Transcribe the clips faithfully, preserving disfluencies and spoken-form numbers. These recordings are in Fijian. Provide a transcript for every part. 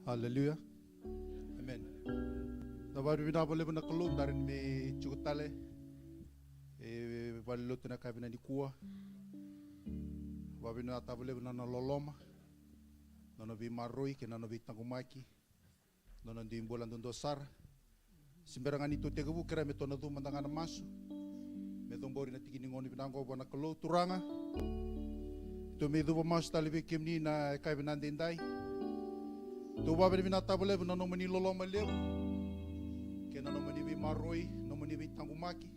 Haleluya. Amen. Na vakavinavinaka vakalevu na Kalou, da rawa ni mai tiko tale e valenilotu na yakavi nikua. Vakavinavinaka vakalevu na nona loloma, na nona veimaroroi kei na nona veitaqomaki, na nona dui bula duadua sara. Se bera ga ni tou tekivu, kerea me tou na cuva mada ga na masu me cabori na tiki ni gauna vinaka oqo vua na Kalou. Turaga, tou mai cuva masu tale vei kemuni na yakavi edaidai. Tou vakavinavinaka vakalevu na nomuni loloma levu kei na nomuni veimaroroi, nomuni veitaqomaki,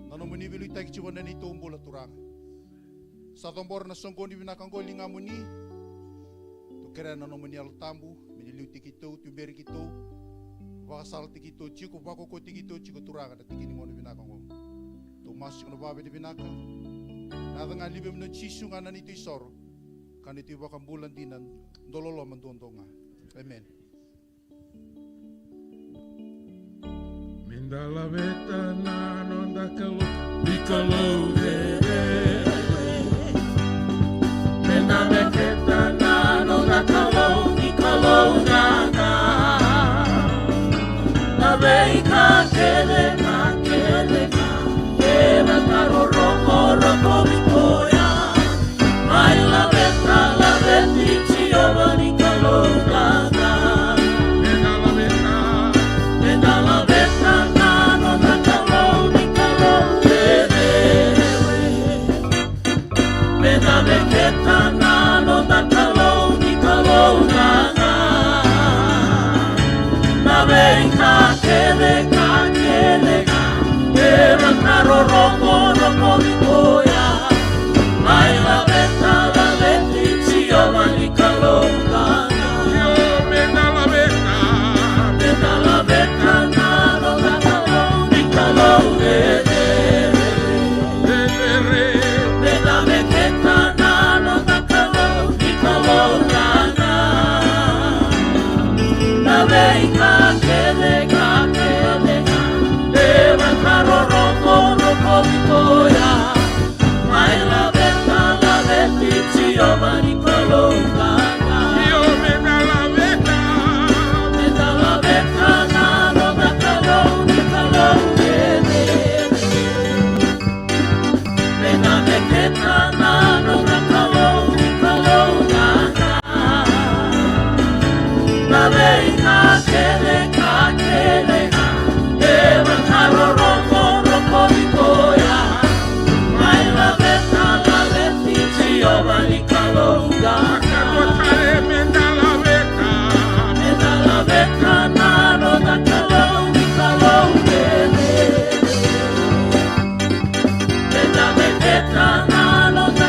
na nomuni veiliutaki tiko ena neitou bula, Turaga. Sa cabora na soqoni vinaka oqo e ligamuni. Tou kerea na nomuni Yalo Tabu me ni liutaki keitou, tuberi keitou, vakasalataki keitou tiko, vakaukauwataki keitou tiko, Turaga, na tiki ni gauna vinaka oqo. Tou masu tiko na vakavinavinaka. Na yaca ga ni Luvemuni o Jisu ga na neitou isoro, ka neitou iVakabula dina, dauloloma duadua ga. Amen. Me da laveta na noda Kalou, ni Kalou cecere. Me da laveta na noda Kalou, ni Kalou gaga. Na veika kece, ka kece ga e vakarokorokotaki koya. Mai laveta, laveti Jiova ni Kalou gaga. Me da laveta, me da laveta na noda Kalou, ni Kalou cecere. Me da laveta na noda Kalou, ni Kalou gaga. Na veika kece, ka kece ga e vakarokorokotaki koya. Mai laveta, laveti Jiova ni Kalou gaga. Io, me da laveta, me da laveta na noda Kalou, ni Kalou cecere. Me da laveta na noda Kalou, ni Kalou gaga. Na veika kece, ka kece ga e vakarokorokotaki koya. Mai laveta, laveti Jiova ni Kalou gaga. Io, me da laveta, me da laveta na noda Kalou, ni Kalou cecere. Me da laveta na noda Kalou, ni Kalou gaga. Na veika kece, ka kece ga e vakarokorokotaki koya. Mai laveta, laveti Jiova ni Kalou gaga. Me da laveta, me da laveta na noda Kalou, ni Kalou cecere. Me da laveta na noda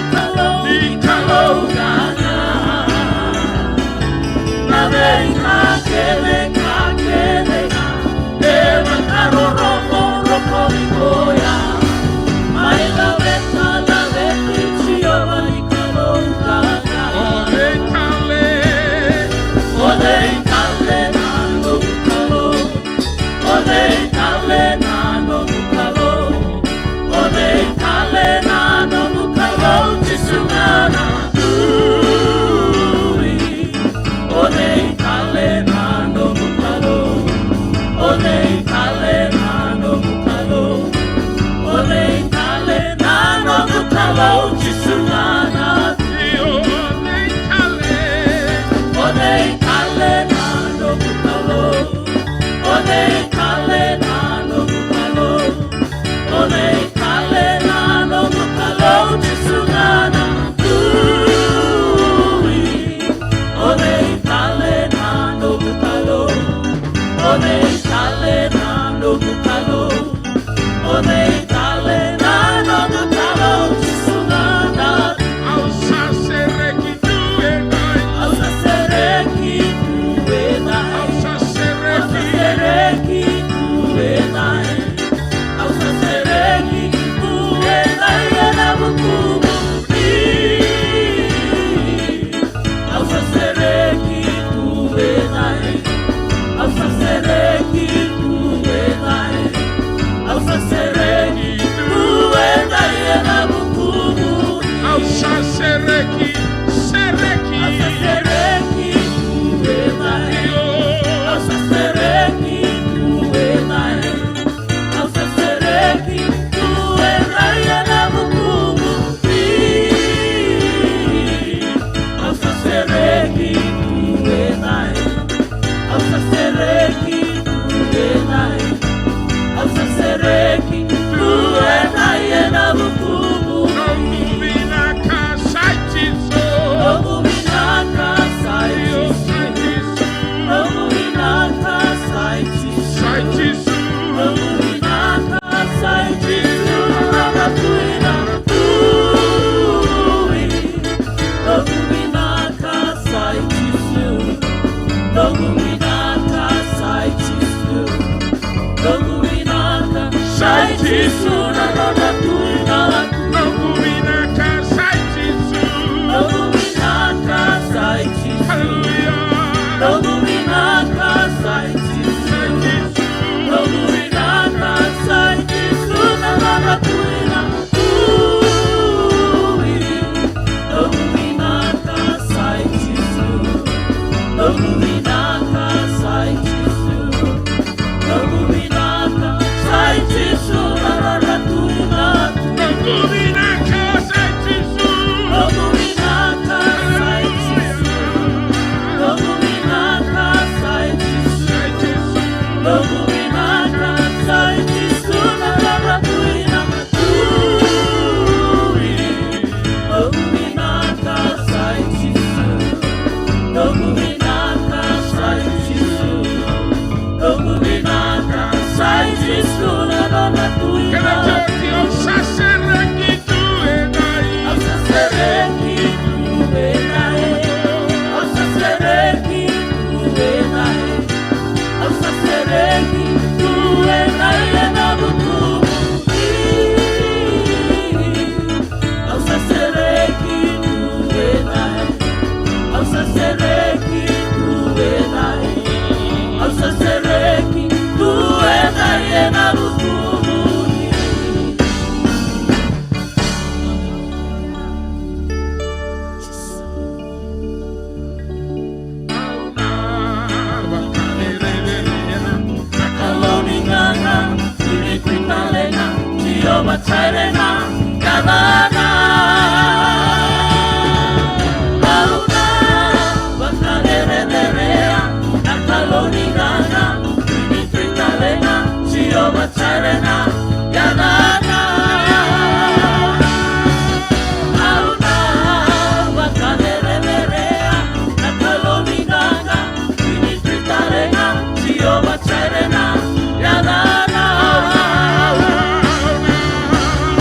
Jehovah Jireh na yacana. Au na vakacerecerei na Kalou ni gaga, ni tui tale ga, Jehovah Jireh na yacana. Au na vakacerecerei na Kalou ni gaga, ni tui tale ga, Jehovah Jireh na yacana.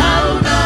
Au na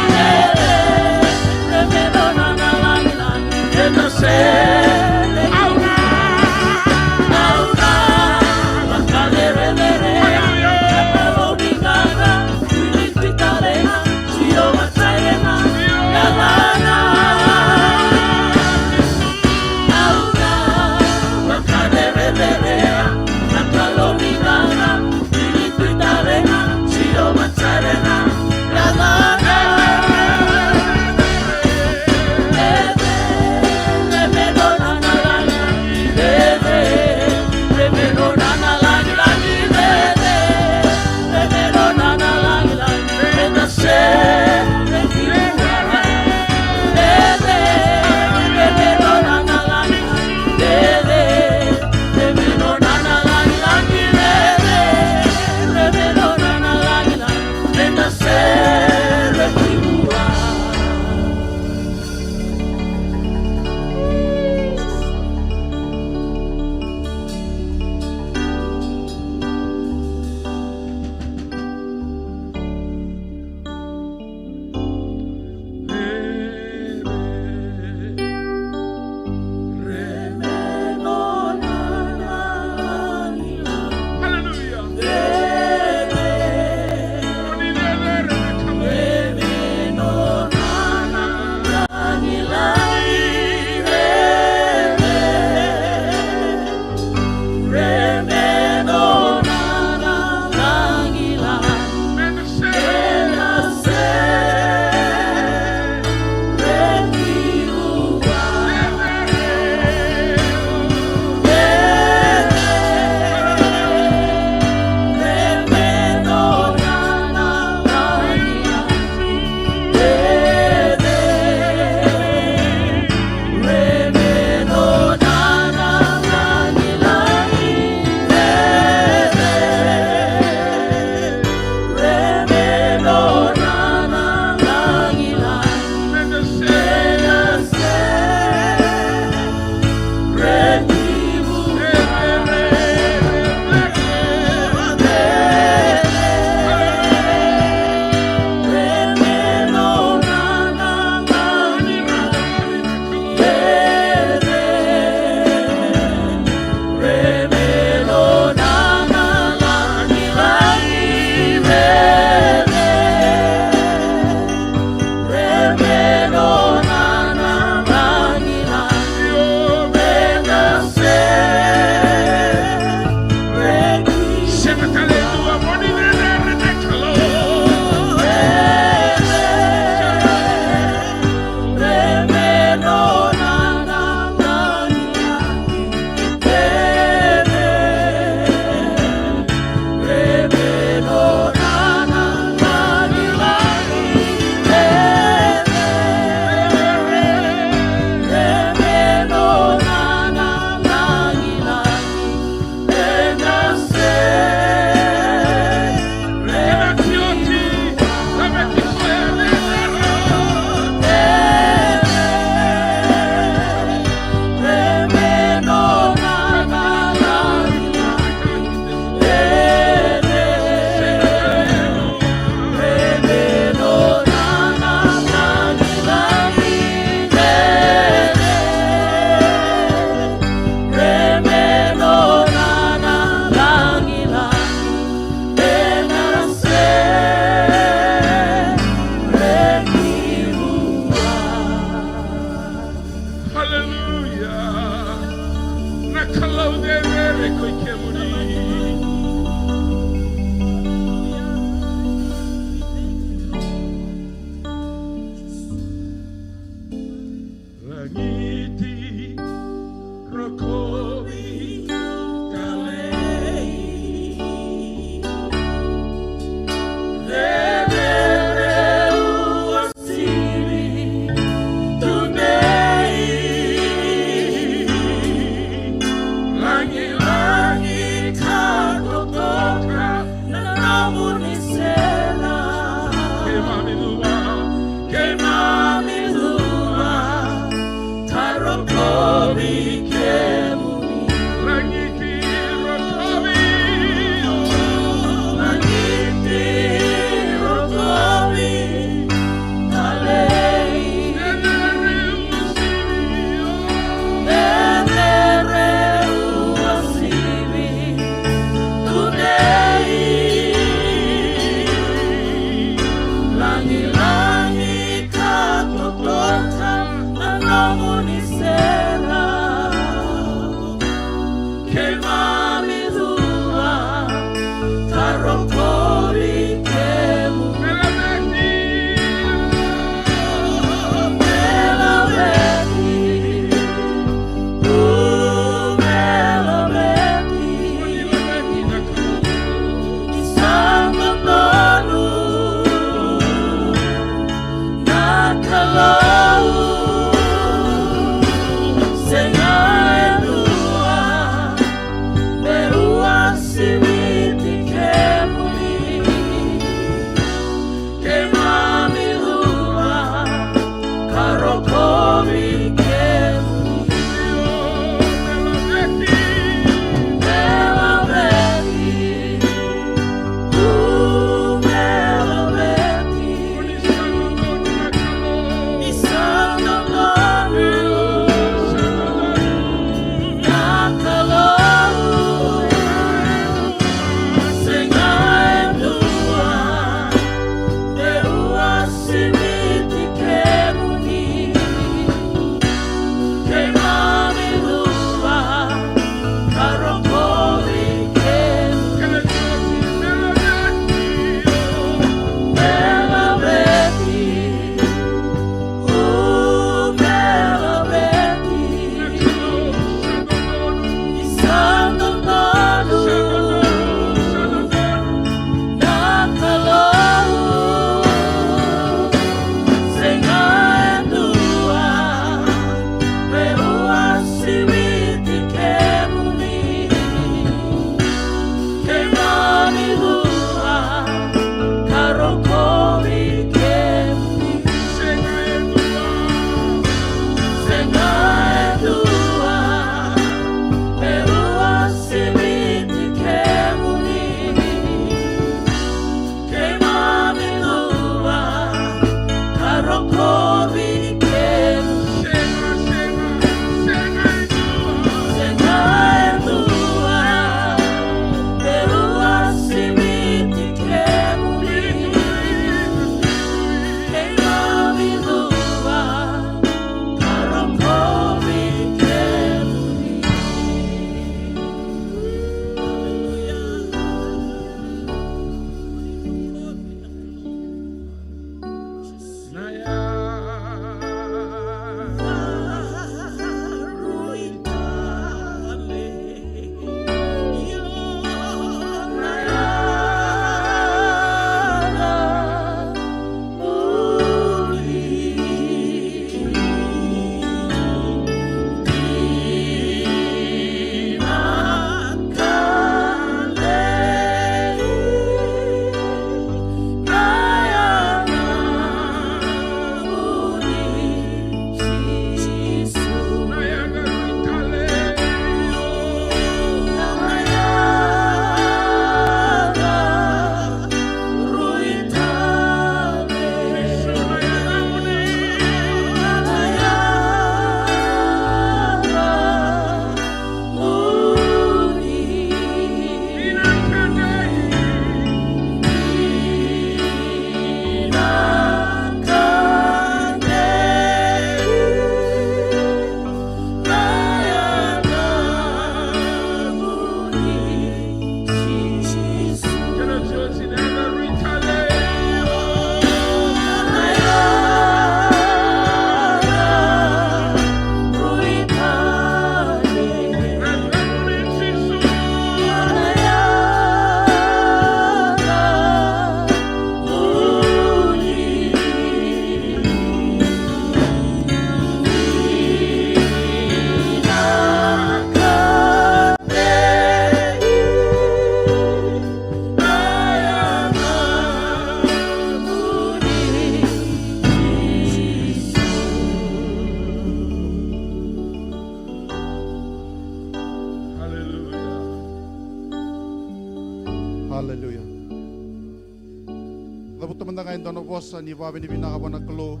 Vuta mada ga e dua na vosa ni vakavinavinaka vua na Kalou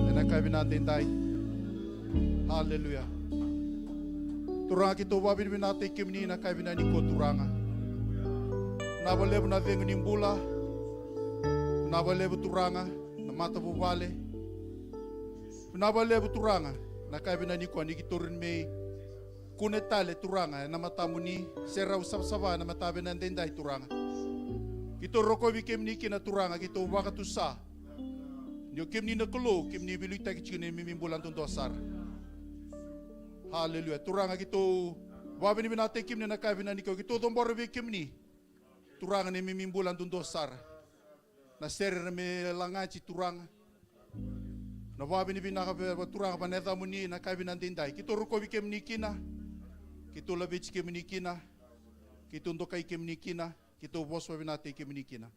ena yakavi vinaka edaidai. Haleluya. Turaga, keitou vakavinavinakataki kemuni na yakavi vinaka nikua, Turaga. Vinaka vakalevu na cegu ni bula. Vinaka vakalevu, Turaga, na matavuvale. Vinaka vakalevu, Turaga, na yakavi vinaka nikua ni keitou rawa ni mai kune tale, Turaga, ena matamuni, serau savasava ena mataka vinaka edaidai, Turaga. Keitou rokovi kemuni kina, Turaga, keitou vakatusa ni o kemuni na Kalou, kemuni veiliutaki tiko na neimami bula duadua sara. Haleluya. Turaga, keitou vakavinavinakataki kemuni na yakavi vinaka nikua, keitou cabora vei kemuni, Turaga, na neimami bula duadua sara. Na sere era mai lagati, Turaga. Na vakavinavinaka vei, vei Turaga, va na yacamuni na yakavi vinaka edaidai. Keitou rokovi kemuni kina. Keitou laveti kemuni kina. Keitou dokai kemuni kina. Keitou vosa vakavinavinakataki kemuni kina.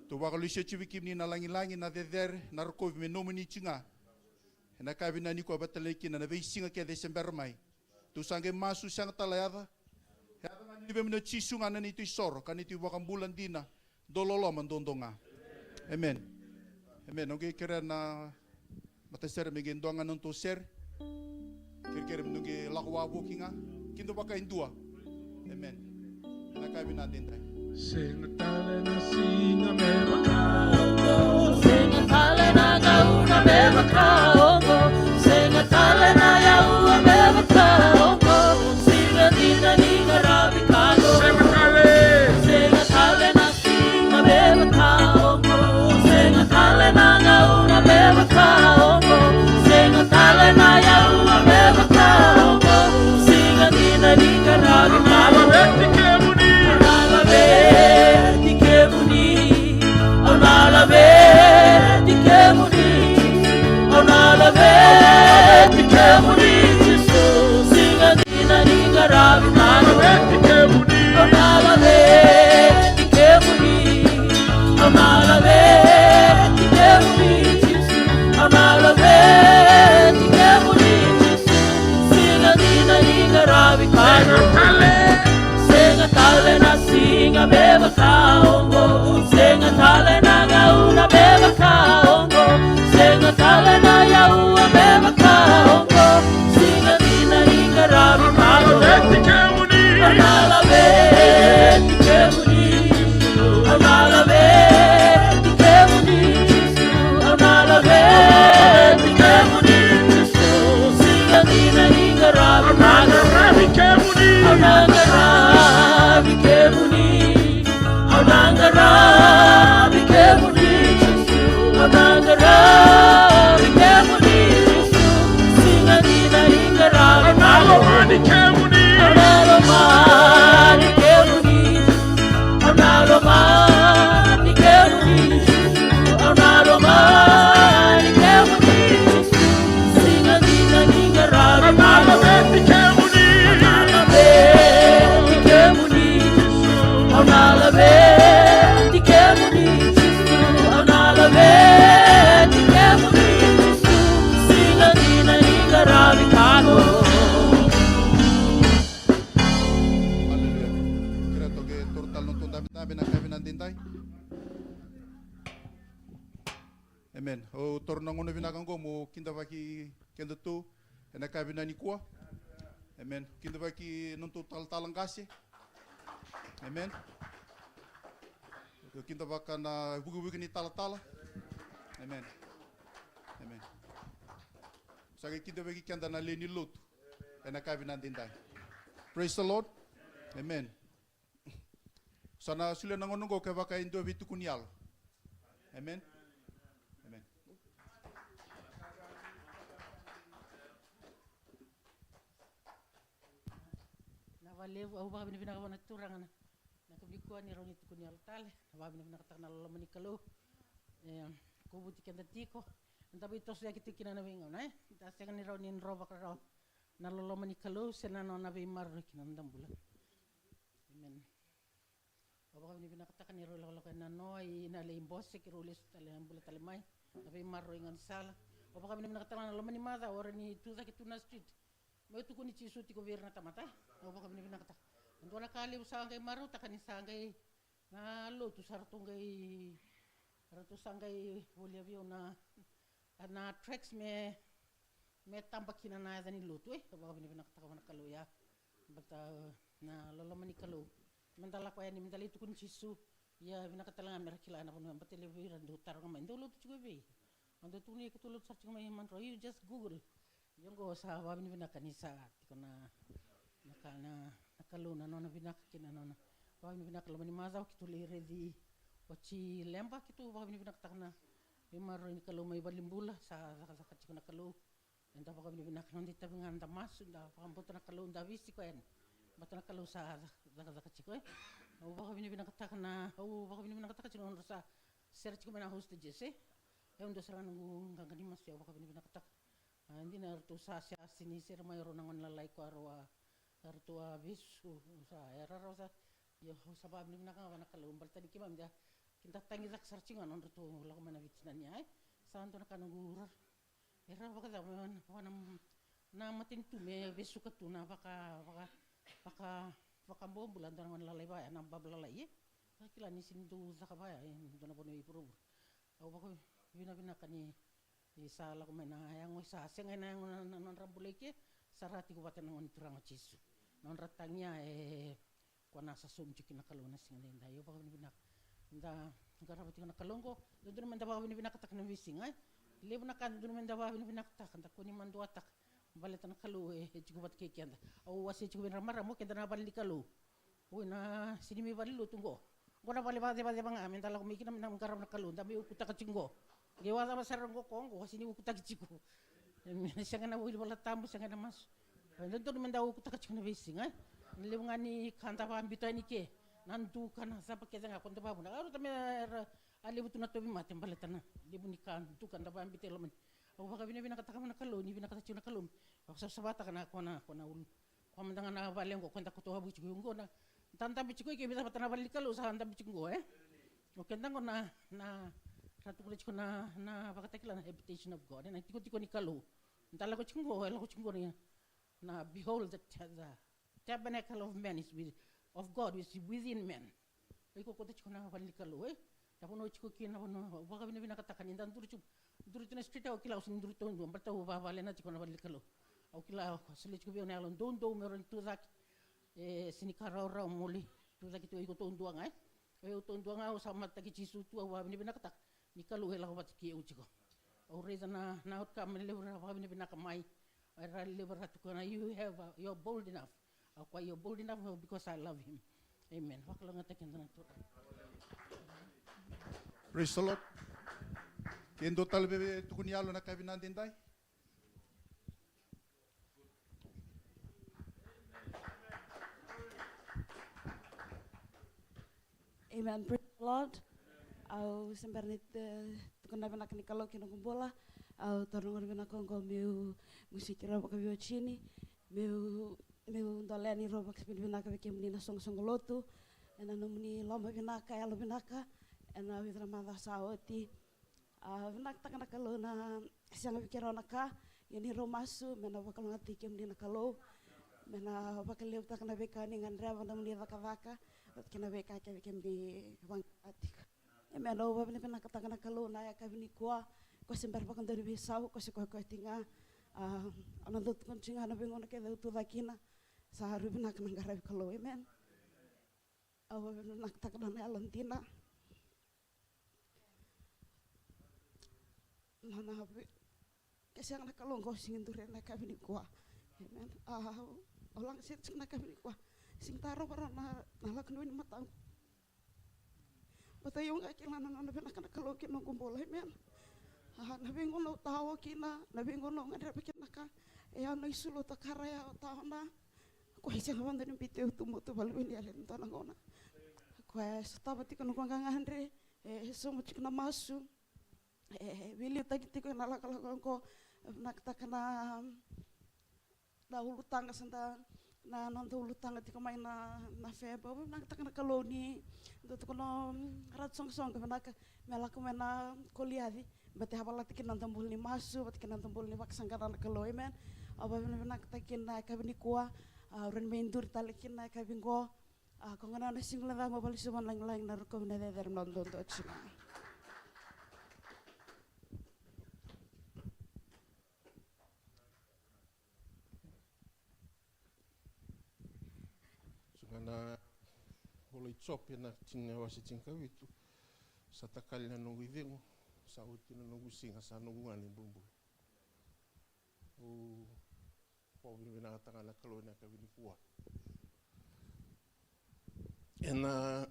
Tou vakalesui oti vei kemuni na lagilagi, na cecere, na rokovi me nomuni tiko ga. Ena yakavi vinaka nikua, vata tale kina na veisiga kece se bera mai. Tou sa qai masu, sega tale yaca. Yaca ga ni Luvemuni o Jisu ga na neitou isoro, ka neitou iVakabula dina, dau loloma duadua ga. Amen. Amen. Au qai kerea na matasere me qai dua ga na nodatou sere. Kerekere me dou qai lako wavoki ga. Kidavaka e dua. Amen. Na yakavi vinaka edaidai. Sega tale na siga me vaka oqo. Sega tale na gauna me vaka oqo. Sega tale na yaua me vaka oqo. Siga dina ni qaravi ka oqo. Sega tale. Sega tale na siga me vaka oqo. Sega tale na gauna me vaka oqo. Sega tale na yaua me vaka oqo. Siga dina ni qaravi ka oqo. Au na laveti kemuni. Au na laveti kemuni. Au na laveti kemuni. Au na laveti kemuni, Jisu. Siga dina ni qaravi ka oqo. Au na laveti kemuni. Au na laveti kemuni. Au na laveti kemuni, Jisu. Au na laveti kemuni, Jisu. Siga dina ni qaravi ka oqo. Sega tale na siga me vaka oqo. Sega tale na gauna me vaka oqo. Sega tale na yaua me vaka oqo. Siga dina ni qaravi ka oqo. Au na laveti kemuni. Au na laveti kemuni. Au na laveti kemuni. Siga dina ni qaravi ka oqo. Au na qaravi kemuni. Au na qaravi kemuni, Jisu. Au na qaravi kemuni, Jisu. Siga dina ni qaravi ka oqo. Au na lomani kemuni. Au na lomani kemuni. Au na lomani kemuni, Jisu. Au na lomani kemuni, Jisu. Siga dina ni qaravi ka oqo. Au na laveti kemuni. Au na laveti kemuni. Au na laveti kemuni, Jisu. Au na laveti kemuni, Jisu. Siga dina ni qaravi ka oqo. Aleluya. Kerea tou qai taura tale na nodatou dabedabe ena yakavi vinaka edaidai. Amen. Au taura na gauna vinaka oqo meu kidavaki kedatou ena yakavi vinaka nikua. Amen. Kidavaki nodatou talatala qase. Amen. Au kidavaka na vukivuki ni talatala. Amen. Amen. Sa qai kidavaki keda na lewe ni lotu ena yakavi vinaka edaidai. Praise the Lord. Amen. Sa na solia na gauna oqo kevaka e dua veitukuni yalo. Amen. Amen. Na vakalevu, au vakavinavinaka vua na Turaga na, na yakavi nikua ni rawa ni tukuni yalo tale. Na vakavinavinakataka na loloma ni Kalou. E kovuti keda tiko. Eda veitosoyaki tiko kina na veigauna, e? Da sega ni rawa ni dro vakararawa na loloma ni Kalou se na nona veimaroroi ki na noda bula. Amen. Au vakavinavinakataka ni rau lakolako e nanoa i Naleibose, keirau lesu tale, bula tale mai na veimaroroi gaunisala. Au vakavinavinakataka na loma ni macawa, o ira ni tu cake tu na street, meu tukuni Jisu tiko vei ira na tamata. Au vakavinavinakataka. E dua na ka levu sa qai marautaka ni sa qai Na lotu sa ratou qai, ratou sa qai volia vei au na, na tracks me, me taba kina na yaca ni lotu, e. Au vakavinavinakataka vua na Kalou ya. Baleta na loloma ni Kalou. Meda lako yani, meda lai tukuni Jisu. Ia vinaka tale ga mera kila na vanua, baleta levu vei ira dau taroga mai, dou lotu tiko i vei? Au dau tukuna, keitou lotu sara tiko mai Madro. You just Google. Io, oqo sa vakavinavinaka ni sa tiko na, na ka, na, na Kalou, na nona vinaka kei na nona vakavinavinaka. Loma ni macawa keitou lai raici Oti Leba, keitou vakavinavinakataka na veimaroroi ni Kalou mai valenibula, sa cakacaka tiko na Kalou. Eda vakavinavinaka, noda itavi ga da masu, da vakabauta na Kalou, da veisiko yani. Baleta na Kalou sa ca-, cakacaka tiko, e. Au vakavinavinakataka na, au vakavinavinakataka tiko na nodra sa sere tiko mai na hostages, e. E dua sara ga noqu qaqa ni masu, au vakavinavinakataka. A, dina eratou sa, sa sega ni sere mai o rau na gone lalai, ko rau a, eratou a vesu, sa, e rarawa sa. Io, au sa vakavinavinaka ga vua na Kalou, baleta ni keimami da, keda tagicaka sara tiko ga na nodratou lako mai na veitinani, e. Sa dua na ka noqu rarawa. E rawa vakacava me na, na, na matanitu me vesuka tu na vaka, vaka, vaka, vakabobula dua na gone lalai vaya, na baba lalai, e? Ka kila ni sega ni dau caka vaya e dua na vanua i vuravura. Au vakavinavinaka ni, ni sa lako mai na yago, sa sega na yago na, na nodra bula i ke, sa ra tiko vata na Gone Turaga o Jisu. Nodra tagia e Koya na sa saumi tiko kina na Kalou na siga edaidai. Au vakavinavinaka. Da qarava tiko na Kalou oqo. Dodonu meda vakavinavinakataka na veisiga, e. Levu na ka dodonu meda vakavinavinakataka, da kua ni maduataka. Baleta na Kalou e, e tiko vata kei keda. Au wasea tiko vei ira na marama, o keda na vale ni Kalou. Oi, na sega ni mai vale ni lotu oqo. Oqo na vale vakacevaceva ga, meda lako mai kina, meda qarava na Kalou, da mai ukutaka tiko oqo. Qai vakacava sara oqo, ko oqo, sega ni ukutaki tiko. Sega na wili Vola Tabu, sega na masu. E dodonu meda ukutaka tiko na veisiga, e. Na levu ga ni ka da vakabito yani ke. Na duka, na cava kece ga, ko da vakavuna. Au rauta me ra, a levu tu na tauvimate, baleta na levu ni ka duka da vakabito e loma ni. Au vakavinavinakataka vua na Kalou, ni vinakata tiko na Kalou. Vakasavasavataka na ko na, ko na ulu. Ko mada ga na vale oqo, ko da koto wavu tiko oqo na. Da dabe tiko i ke, vica vata na vale ni Kalou sa dabe tiko oqo, e. O keda oqo na, na, ra tukuna tiko na, na Vakatakila na habitation of God, e, na tikotiko ni Kalou. Da lako tiko oqo, e lako tiko oqo na, na behold the ta-, the tabernacle of man is with, of God is within man. O iko koto tiko na vale ni Kalou, e. Da vanua tiko kina na vanua, au vakavinavinakataka ni da duri tiko, duri tu na street, au kila au sega ni duri taudua, baleta au vavalena tiko na vale ni Kalou. Au kila, au solia tiko vei au na yalo doudou meu rawa ni tucake. E sega ni ka rawarawa mo lai tucake tu o iko taudua ga, e. O au taudua ga, au sa matataki Jisu tu, au vakavinavinakataka ni Kalou e lako vata kei au tiko. Au raica na, na outcome, levu era vakavinavinaka mai. Era levu era tukuna, you have a, you're bold enough. Au kaya, you're bold enough because I love him. Amen. Vakalougatataki keda na Turaga. Praise the Lord. Ke dua tale vei tukuni yalo na ka vinaka edaidai. Amen. Praise the Lord. Au se bera ni, e, tukuna na vinaka ni Kalou ki noqu bula. Au taura na gauna vinaka oqo meu gusuki rau vakaveiwatini, meu, meu dolea ni rau vakavinavinaka vei kemuni na soqosoqo lotu ena nomuni loma vinaka, yalo vinaka ena vica na macawa sa oti. A, vinakataka na Kalou na sega vei keirau na ka, ia ni rau masu me na vakalougatataki kemuni na Kalou, me na vakalevutaka na veika ni gadreva, nomuni cakacaka, vata kei na veika kece kemuni vaqara tiko. Ia me na vakavinavinakataka na Kalou na yakavi nikua, ko se bera vakadua ni veisau, ko se koya koya tiko ga. A, au na dau tukuna tiko ga na veigauna kece au tucake kina, sa rui vinaka na qaravi Kalou. Amen. Au vakavinavinakataka na nona yalodina. Na, na, ke sega na Kalou oqo, au sega ni duri ena yakavi nikua. Amen. A, au laga sere tiko na yakavi nikua. Sega ni tarova rawa na, na lako ni wai ni mataqu. Baleta au qai kila na nona vinaka na Kalou ki noqu bula. Amen. A, na veigauna au tao kina, na veigauna au gadreva kina na ka, e au na isulu, au takara ya, au tao na. Koya e sega vakadua ni biuti au tu meu tu vale ni wai ni yale ena dua na gauna. Koya e sotava tiko na noqu gagadre, e sauma tiko na masu, e veiliutaki tiko ena lakolako oqo. Vinakataka na, na ulutaga sa da, na noda ulutaga tiko mai na, na Feb. Vinakataka na Kalou ni dau tukuna o Ratu Soqosoqo, vinaka me lako mai na Koliaci. Baleta e a valata kina na noda bula ni masu, vata kei na noda bula ni vakasaqara na Kalou. Amen. Au vakavinavinakataka kina na yakavi nikua, au rawa ni mai duri tale kina na yakavi oqo. A, ko ga na siga lecavu mo vakalesui vua na lagilagi, na rokovi, na cecere, na dodo tiko. Tiko ga na ivola i Jope na tini, na wase tinikavitu. Sa takali na noqu icegu, sa oti na noqu siga, sa noqu ga na ibulubulu. Au vakavinavinakataka na Kalou ena yakavi nikua. Ena,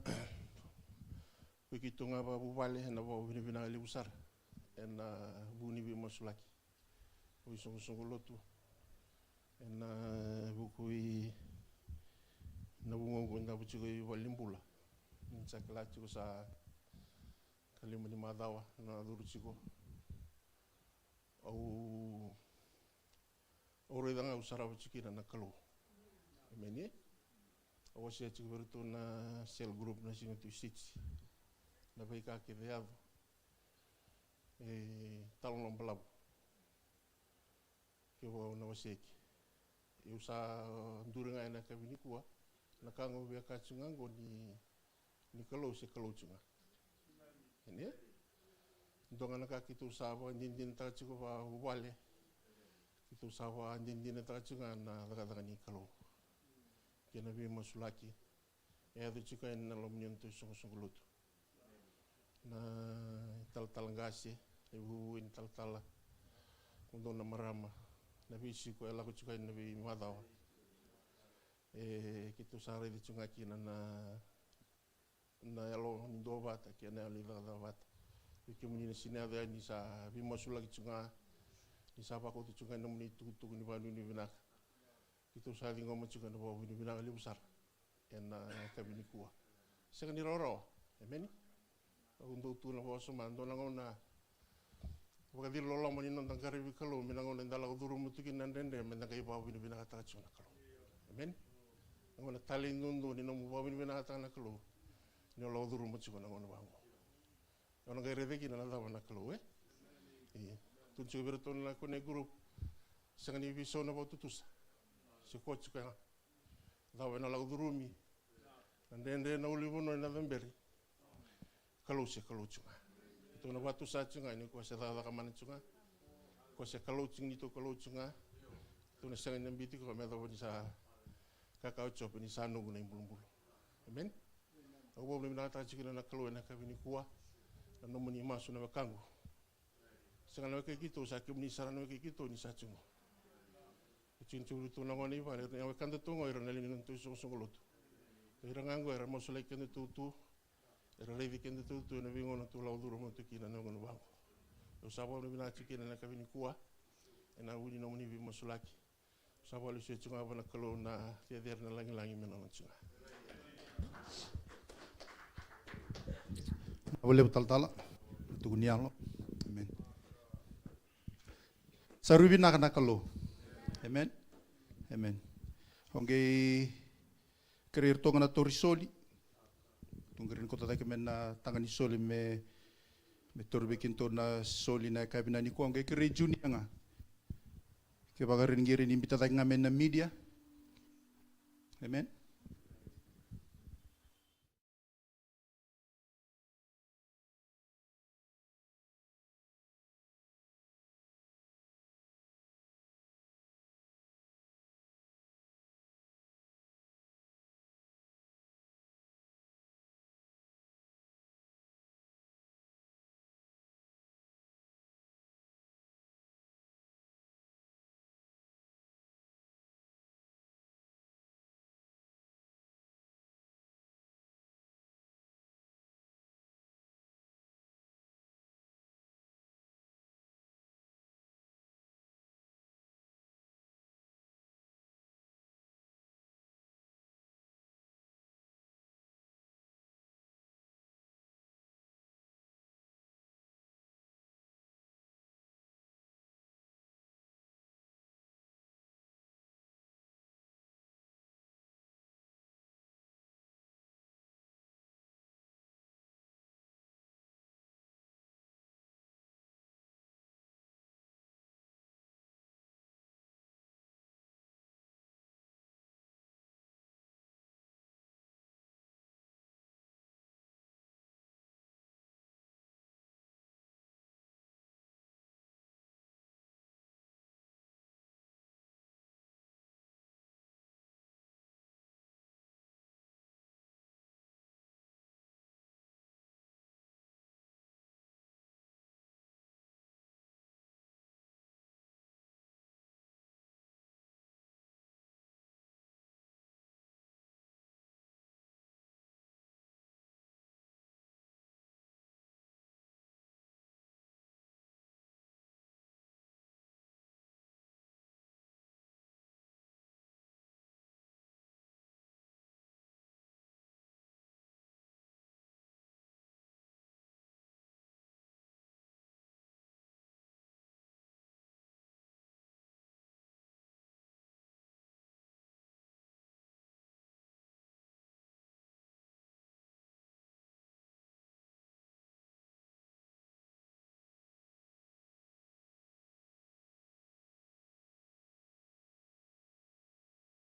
ko i keitou ga vakavuvale, ena vakavinavinaka levu sara ena vuku ni veimasulaki o isoqosoqo lotu. Ena vuku i, na vugoqu e davo tiko i valenibula. Ni sa kila tiko sa ka lima ni macawa na curu tiko. Au, au raica ga au sarava tiko kina na Kalou. Emeni. Au wasea tiko vei iratou na cell group na siga Tusiti. Na veika kece e yaco. E talanoa balavu. Kevaka au na wasea eke. Au sa duri ga ena yakavi nikua. Na ka ga au via kaya tiko ga oqo ni, ni Kalou se Kalou tiko ga. Ene? Dua ga na ka keitou sa vakadinadinataka tiko vakavuvale. Keitou sa vakadinadinataka tiko ga na cakacaka ni Kalou. Kei na veimasulaki e yaco tiko ena loma ni nodatou isoqosoqo lotu. Na italatala qase, na ivuvu ni talatala, ko dou na marama, na veisiko e lako tiko ena veimacawa. E, keitou sa raica tiko ga kina na, na yalo ni duavata kei na yalo ni cakacaka vata. Vei kemuni na sina yaco yani, ni sa veimasulaki tiko ga, ni sa vakauta tiko ga na nomuni itukutuku ni vakanuinui vinaka. Keitou sa ciqoma tiko ga na vakavinavinaka levu sara ena yakavi nikua. Sega ni rawarawa. Emeni. Au dau tu na vosa ma dua na gauna vakacili loloma ni noda qaravi Kalou, me na gauna eda lako curuma tu kina na dredre, me da qai vakavinavinakataka tiko na Kalou. Emeni. Na gauna talei duadua ni nomu vakavinavinakataka na Kalou, ni o lako curuma tiko na gauna vaqo. Au na qai raica kina na cava na Kalou, e? Ia. Tukuna tiko vei iratou na connect group. Sega ni veisau na vakatutusa. Se ko tiko ya. Cava ena lako curumi. Na dredre, na ulunivanua ena caberi. Kalou se Kalou tiko ga. Keitou na vakatusa tiko ga ni ko se cakacaka mana tiko ga. Ko se Kalou tiko, ni tou Kalou tiko ga. Keitou na sega ni biuti koya me yacova ni sa kaya o Jope ni sa noqu na ibulubulu. Emeni. Au vakavinavinakataka tiko kina na Kalou ena yakavi nikua. Na nomuni masu na wekaqu. Sega na wekai keitou, sa kemuni sara na wekai keitou ni sa tiko. E tiko tiko vei iratou na gone i vale, na wekadatou qo, ira na lewe ni nodatou isoqosoqo lotu. Ira ga qo era masulaki kedatou tu. Era raici kedatou tu ena veigauna tou lako curuma tu kina na gauna vaqo. Au sa vakavinavinaka tiko kina ena yakavi nikua. Ena vuku ni nomuni veimasulaki. Sa vakalesuya tiko ga vua na Kalou na cecere, na lagilagi me nona tiko ga. Vinaka vakalevu talatala. Tukuni yalo. Amen. Sa rui vinaka na Kalou. Amen. Amen. Au qai kerei iratou ga na tauri soli. Tou qai rawa ni kauta cake mai na taga ni soli me, me tauri vei kedatou na soli na yakavi nikua. Au qai kerei Junior ga. Kevaka e rawa ni qai rawa ni biuta cake ga mai na media. Amen.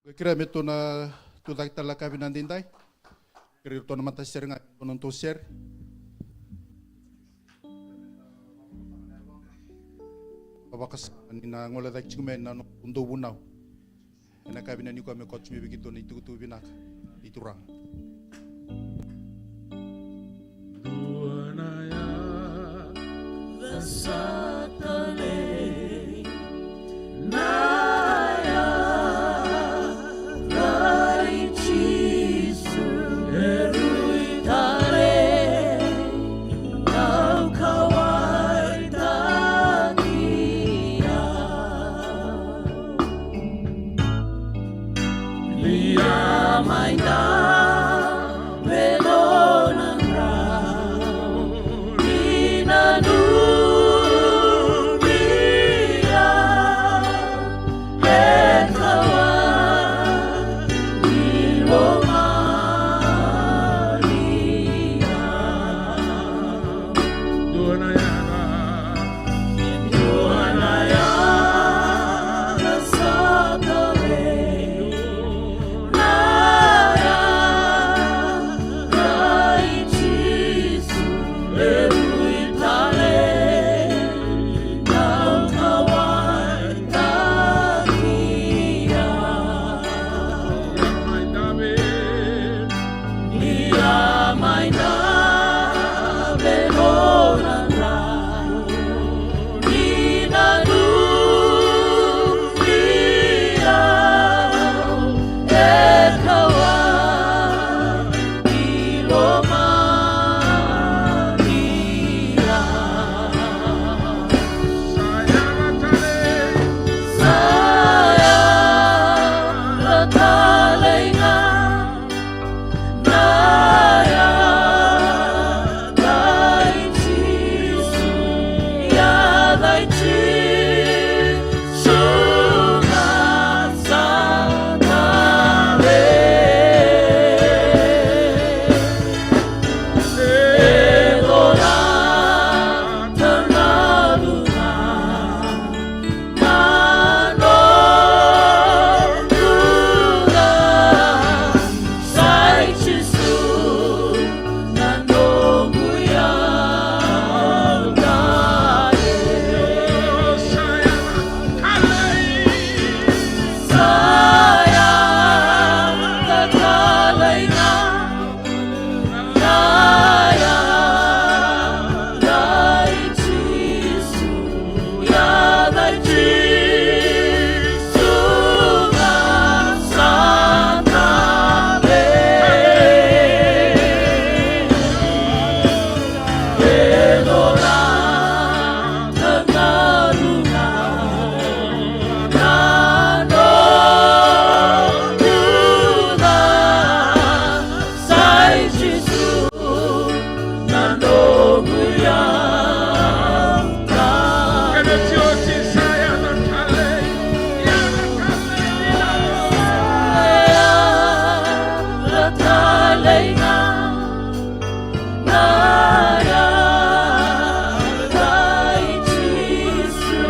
Ko kira me tou na tu cake tale na ka vina daidai. Kira tou na mata sere ga, tou na tou sere. Vakasama ni na gole cake tiko mai na noda vunau. Ena ka vina ni koya me koto tiko mai vei keitou na itukutuku vinaka ni Turaga. Dua na yaca sa talei, na yaca i Jisu e rui talei, kau kauwaitaki au. Ia mai na velo na drau ni nanumi au, e kawa ni lomani au. Dua na yaca. Dua na yaca sa talei, na yaca i Jisu e rui talei, kau kauwaitaki au. Ia mai na velo na drau ni nanumi au, e kawa ni lomani au. Sa yaca talei. Sa yaca talei ga. Na yaca i Jisu, yaca i Jisu ga sa talei. E colata na lomana. Na noqu yaca sa i Jisu, na noqu yaca. Sa yaca talei ga. Na yaca i Jisu, yaca i Jisu ga sa talei. E colata na lomana. Na noqu yaca sa i Jisu, na noqu yaca. Kena tioci sa yaca talei, yaca talei, yaca talei ga. Na yaca i Jisu,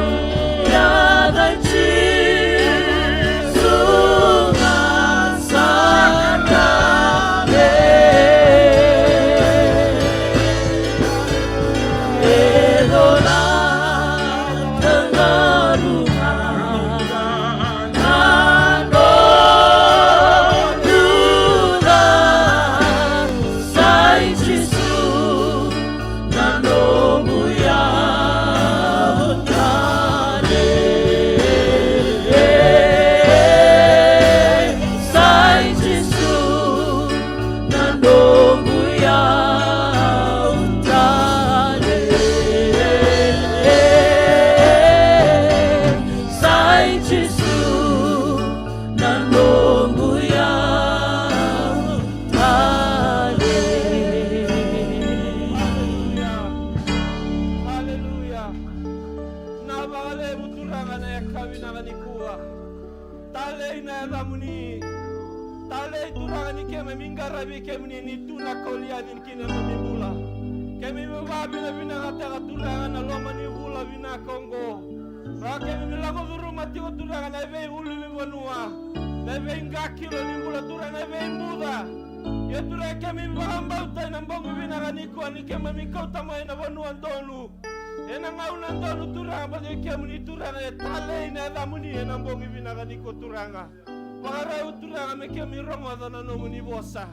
yaca i Jisu ga sa talei. E colata na lomana. Na noqu yaca sa i Jisu, na noqu yaca talei. Sa i Jisu, na noqu yaca talei. Sa i Jisu, na noqu yaca talei. Aleluya. Aleluya. Vinaka vakalevu Turaga na yakavi vinaka nikua. Talei na yacamuni. Talei Turaga ni keimami qaravi kemuni ni tu na kauliaci ki na neimami bula. Keimami vakavinavinakataka Turaga na loma ni vula vinaka oqo. Ra keimami lako curuma tiko Turaga na veiulunivanua. Na veiqakilo ni bula Turaga, na veibuca. Ia Turaga, keimami vakabauta ena bogi vinaka nikua ni keimami kauta mai na vanua donu. Ena gauna donu Turaga, baleta kemuni Turaga e talei na yacamuni ena bogi vinaka nikua Turaga. Vakarau Turaga me keimami rogoca na nomuni vosa.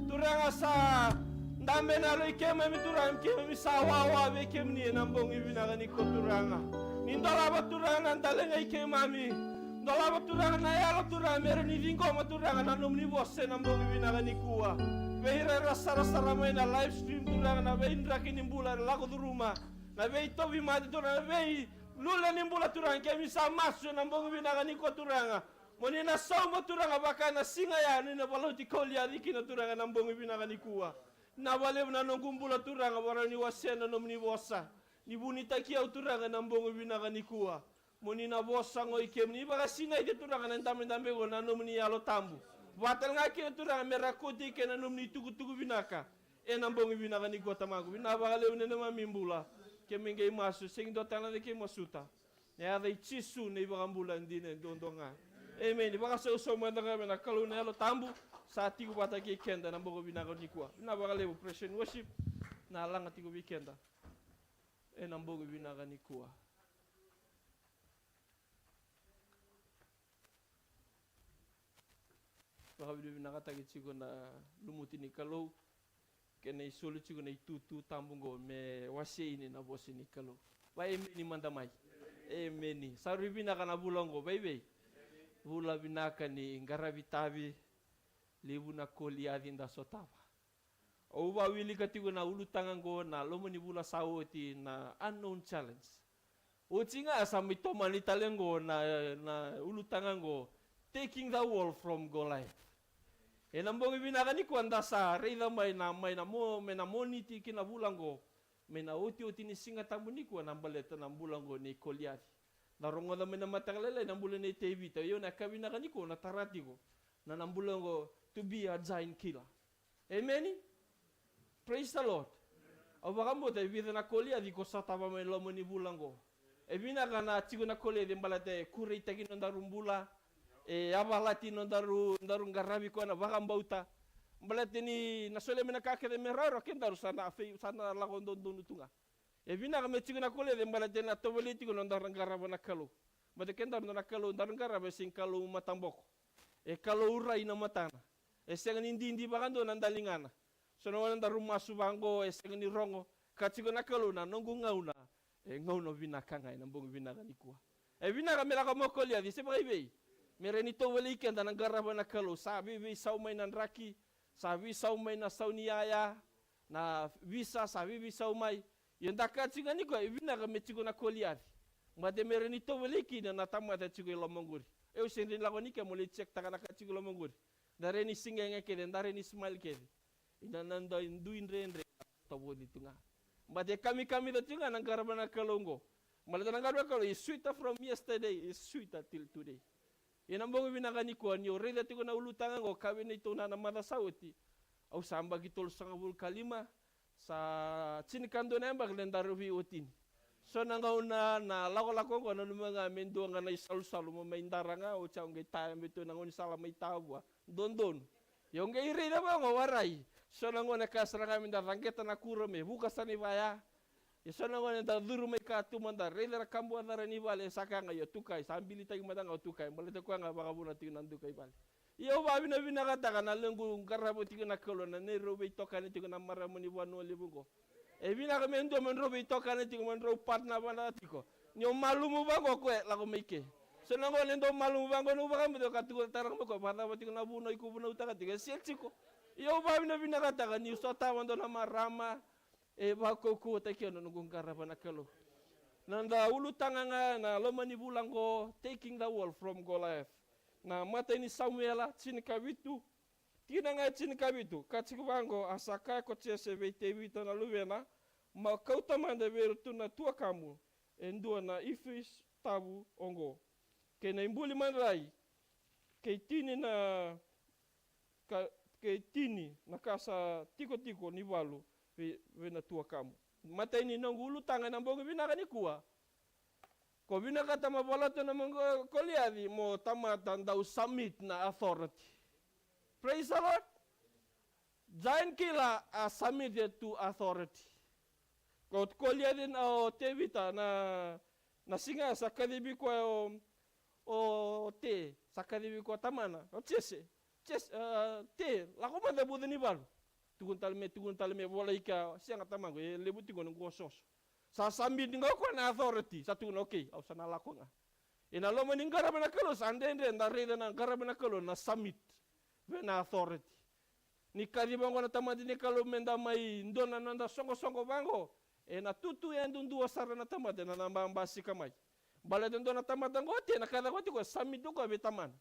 Turaga, sa dabe na yalo i keimami Turaga, keimami sa wawa vei kemuni ena bogi vinaka nikua Turaga. Ni dolava Turaga na daliga i keimami. Dolava Turaga na yalo Turaga me rawa ni ciqoma Turaga na nomuni vosa ena bogi vinaka nikua. Vei ira era sarasara mai na live stream Turaga, na veidraki ni bula era lako curuma, na veitauvimate Turaga, na veilule ni bula Turaga, keimami sa masu ena bogi vinaka nikua Turaga. Mo ni na sauma Turaga vaka na siga ya ni na valauti Koliaci kina Turaga ena bogi vinaka nikua. Na valevu na noqu bula Turaga, vakarau ni wasea na nomuni vosa. Ni vunitaki au Turaga ena bogi vinaka nikua. Mo ni na vosa qo i kemuni, vakasinaiti Turaga na dabedabe qo na nomuni Yalo Tabu. Vatalega kina Turaga me ra kauti kina na nomuni tukutuku vinaka. Ena bogi vinaka nikua Tamaqu, vinaka vakalevu na neimami bula. Keimami qai masu, sega ni dua tale na keimami masuta. Na yaca i Jisu na iVakabula dina e duadua ga. Emeni. Vakasausau mada ga vei na Kalou na Yalo Tabu. Sa tiko vata kei keda na bogi vinaka nikua. Vinaka vakalevu praise and worship. Na laga tiko vei keda ena bogi vinaka nikua. Vakavinavinakataki tiko na lumuti ni Kalou. Kei na isoli tiko na itutu tabu qo me wasei ni na vosa ni Kalou. Va emeni mada mai. Emeni. Sa rui vinaka na vula qo, vaivei. Vula vinaka ni qaravi tavi. Levu na Koliaci da sotava. Au vawilika tiko na ulutaga qo na loma ni vula sa oti na unknown challenge. Oti ga sa mai tomani tale qo na, na ulutaga qo, taking the world from Goliath. Ena bogi vinaka nikua da sa raica mai na, mai na mo, mai na Moniti ki na vula qo. Mai na otioti ni Siga Tabu nikua na baleta na bula qo nei Koliaci. Da rogoca mai na mataka lailai na bula nei Tevita. Io na ka vinaka nikua na tara tiko. Na, na bula qo to be a giant killer. Emeni. Praise the Lord. Au vakabauta e vica na Koliaci ko sotava mai loma ni vula qo. E vinaka na tiko na Koliaci baleta e kureitaki nodaru bula. E yavalati nodaru, daru qaravi koya na vakabauta. Baleta ni na solia mai na ka kece me rawarawa kedaru sa na fei, sa na lako dodonu tu ga. E vinaka me tiko na Koliaci baleta na tovolei tiko nodaru qarava na Kalou. Baleta kedaru na Kalou daru qarava e sega ni Kalou mataboko. E Kalou rai na matana. E sega ni didi vakadua na daligana. So na gauna daru masu vaqo e sega ni rogo. Ka tiko na Kalou na noqu gauna. E gauna vinaka ga ena bogi vinaka nikua. E vinaka me lako mai o Koliaci se vakaivei. Me rawa ni tovolei keda na qarava na Kalou. Sa veiveisau mai na draki. Sa veisau mai na sau ni yaya. Na visa sa veiveisau mai. Ia da kaya tiko ga nikua e vinaka me tiko na Koliaci. Baleta me rawa ni tovolei kina na tamata tiko i loma qori. Au sega ni lako ni ke mo lai check taka na ka tiko i loma qori. Da rawa ni sigege kece, da rawa ni smile kece. Ia na, na dui dredre na tavoci tu ga. Baleta e kamikamica tiko ga na qarava na Kalou qo. Baleta na qarava na Kalou is sweeter from yesterday, is sweeter till today. Ia na bogi vinaka nikua niu raica tiko na ulutaga qo, kaya vei neitou na, na macawa sa oti. Au sa yabaki tolusagavulu ka lima, sa tinikadua na yabaki ledaru veiwatini. So na gauna na lakolako qo nanuma ga me dua ga na isalusalu mo mai dara ga, oti au qai taya me tu na gaunisala mai Tavua. Dodonu. Ia au qai raica vaqo, warai. So na gauna e kaya sara ga me da caqeta na kuro me vuka sara ni vaya. Ia so na gauna eda curu mai ka tu mada, raica na kabuacara ni vale, e sa kaya ga, io, tukai, sa bilitaki mada ga o tukai, baleta koya ga vakavuna tiko na duka i vale. Ia au vakavinavinakataka na lequ qarava tiko na Kalou, na neirau veitokani tiko na marama ni vanua levu qo. E vinaka me dua me drau veitokani tiko, me drau partner vata tiko. Ni o malumu vaqo, o koya e lako mai ke. So na gauna e dau malumu vaqo, niu vakabauta ka tu tara mai koya, vakacava tiko na vunau iko vunautaka tiko, e sega tiko. Ia au vakavinavinakataka niu sotava dua na marama, e vakaukauwataki au na noqu qarava na Kalou. Na noda ulutaga ga na loma ni vula qo, taking the world from Goliath. Na imatai ni Samuela, tinikavitu, tikina ga e tinikavitu, ka tiko vaqo, a sa kaya ko Jese vei Tevita na luvena, mo kauta mada vei iratou na tuakamu e dua na ifi tavu oqo. Kei na ibuli madrai, kei tini na ka, kei tini na ka sa tikotiko ni valu vei, vei na tuakamu. Matai ni noqu ulutaga ena bogi vinaka nikua. Ko vinakata mo vola tu na mo Koliaci, mo tamata dau submit na authority. Praise the Lord. Giant killer a submit to authority. Ko Koliaci na o Tevita na, na siga sa kacivi koya o, o Te, sa kacivi koya tamana, o Jese. Jese, a, Te, lako mada vucu ni valu. Tukuna tale me, tukuna tale me, volai ka, sega tamaqu, e levu tiko na qo soso. Sa submit ga o koya na authority, sa tukuna, okay, au sa na lako ga. Ena loma ni qarava na Kalou, sa dredre, da raica na qarava na Kalou, na submit vei na authority. Ni kaciva oqo na tamata ni Kalou me da mai dua na noda soqosoqo vaqo, ena tutu yadudua sara na tamata, ena na babasika mai. Baleta dua na tamata oqo Te, na kaca koya tiko, submit o koya vei tamana.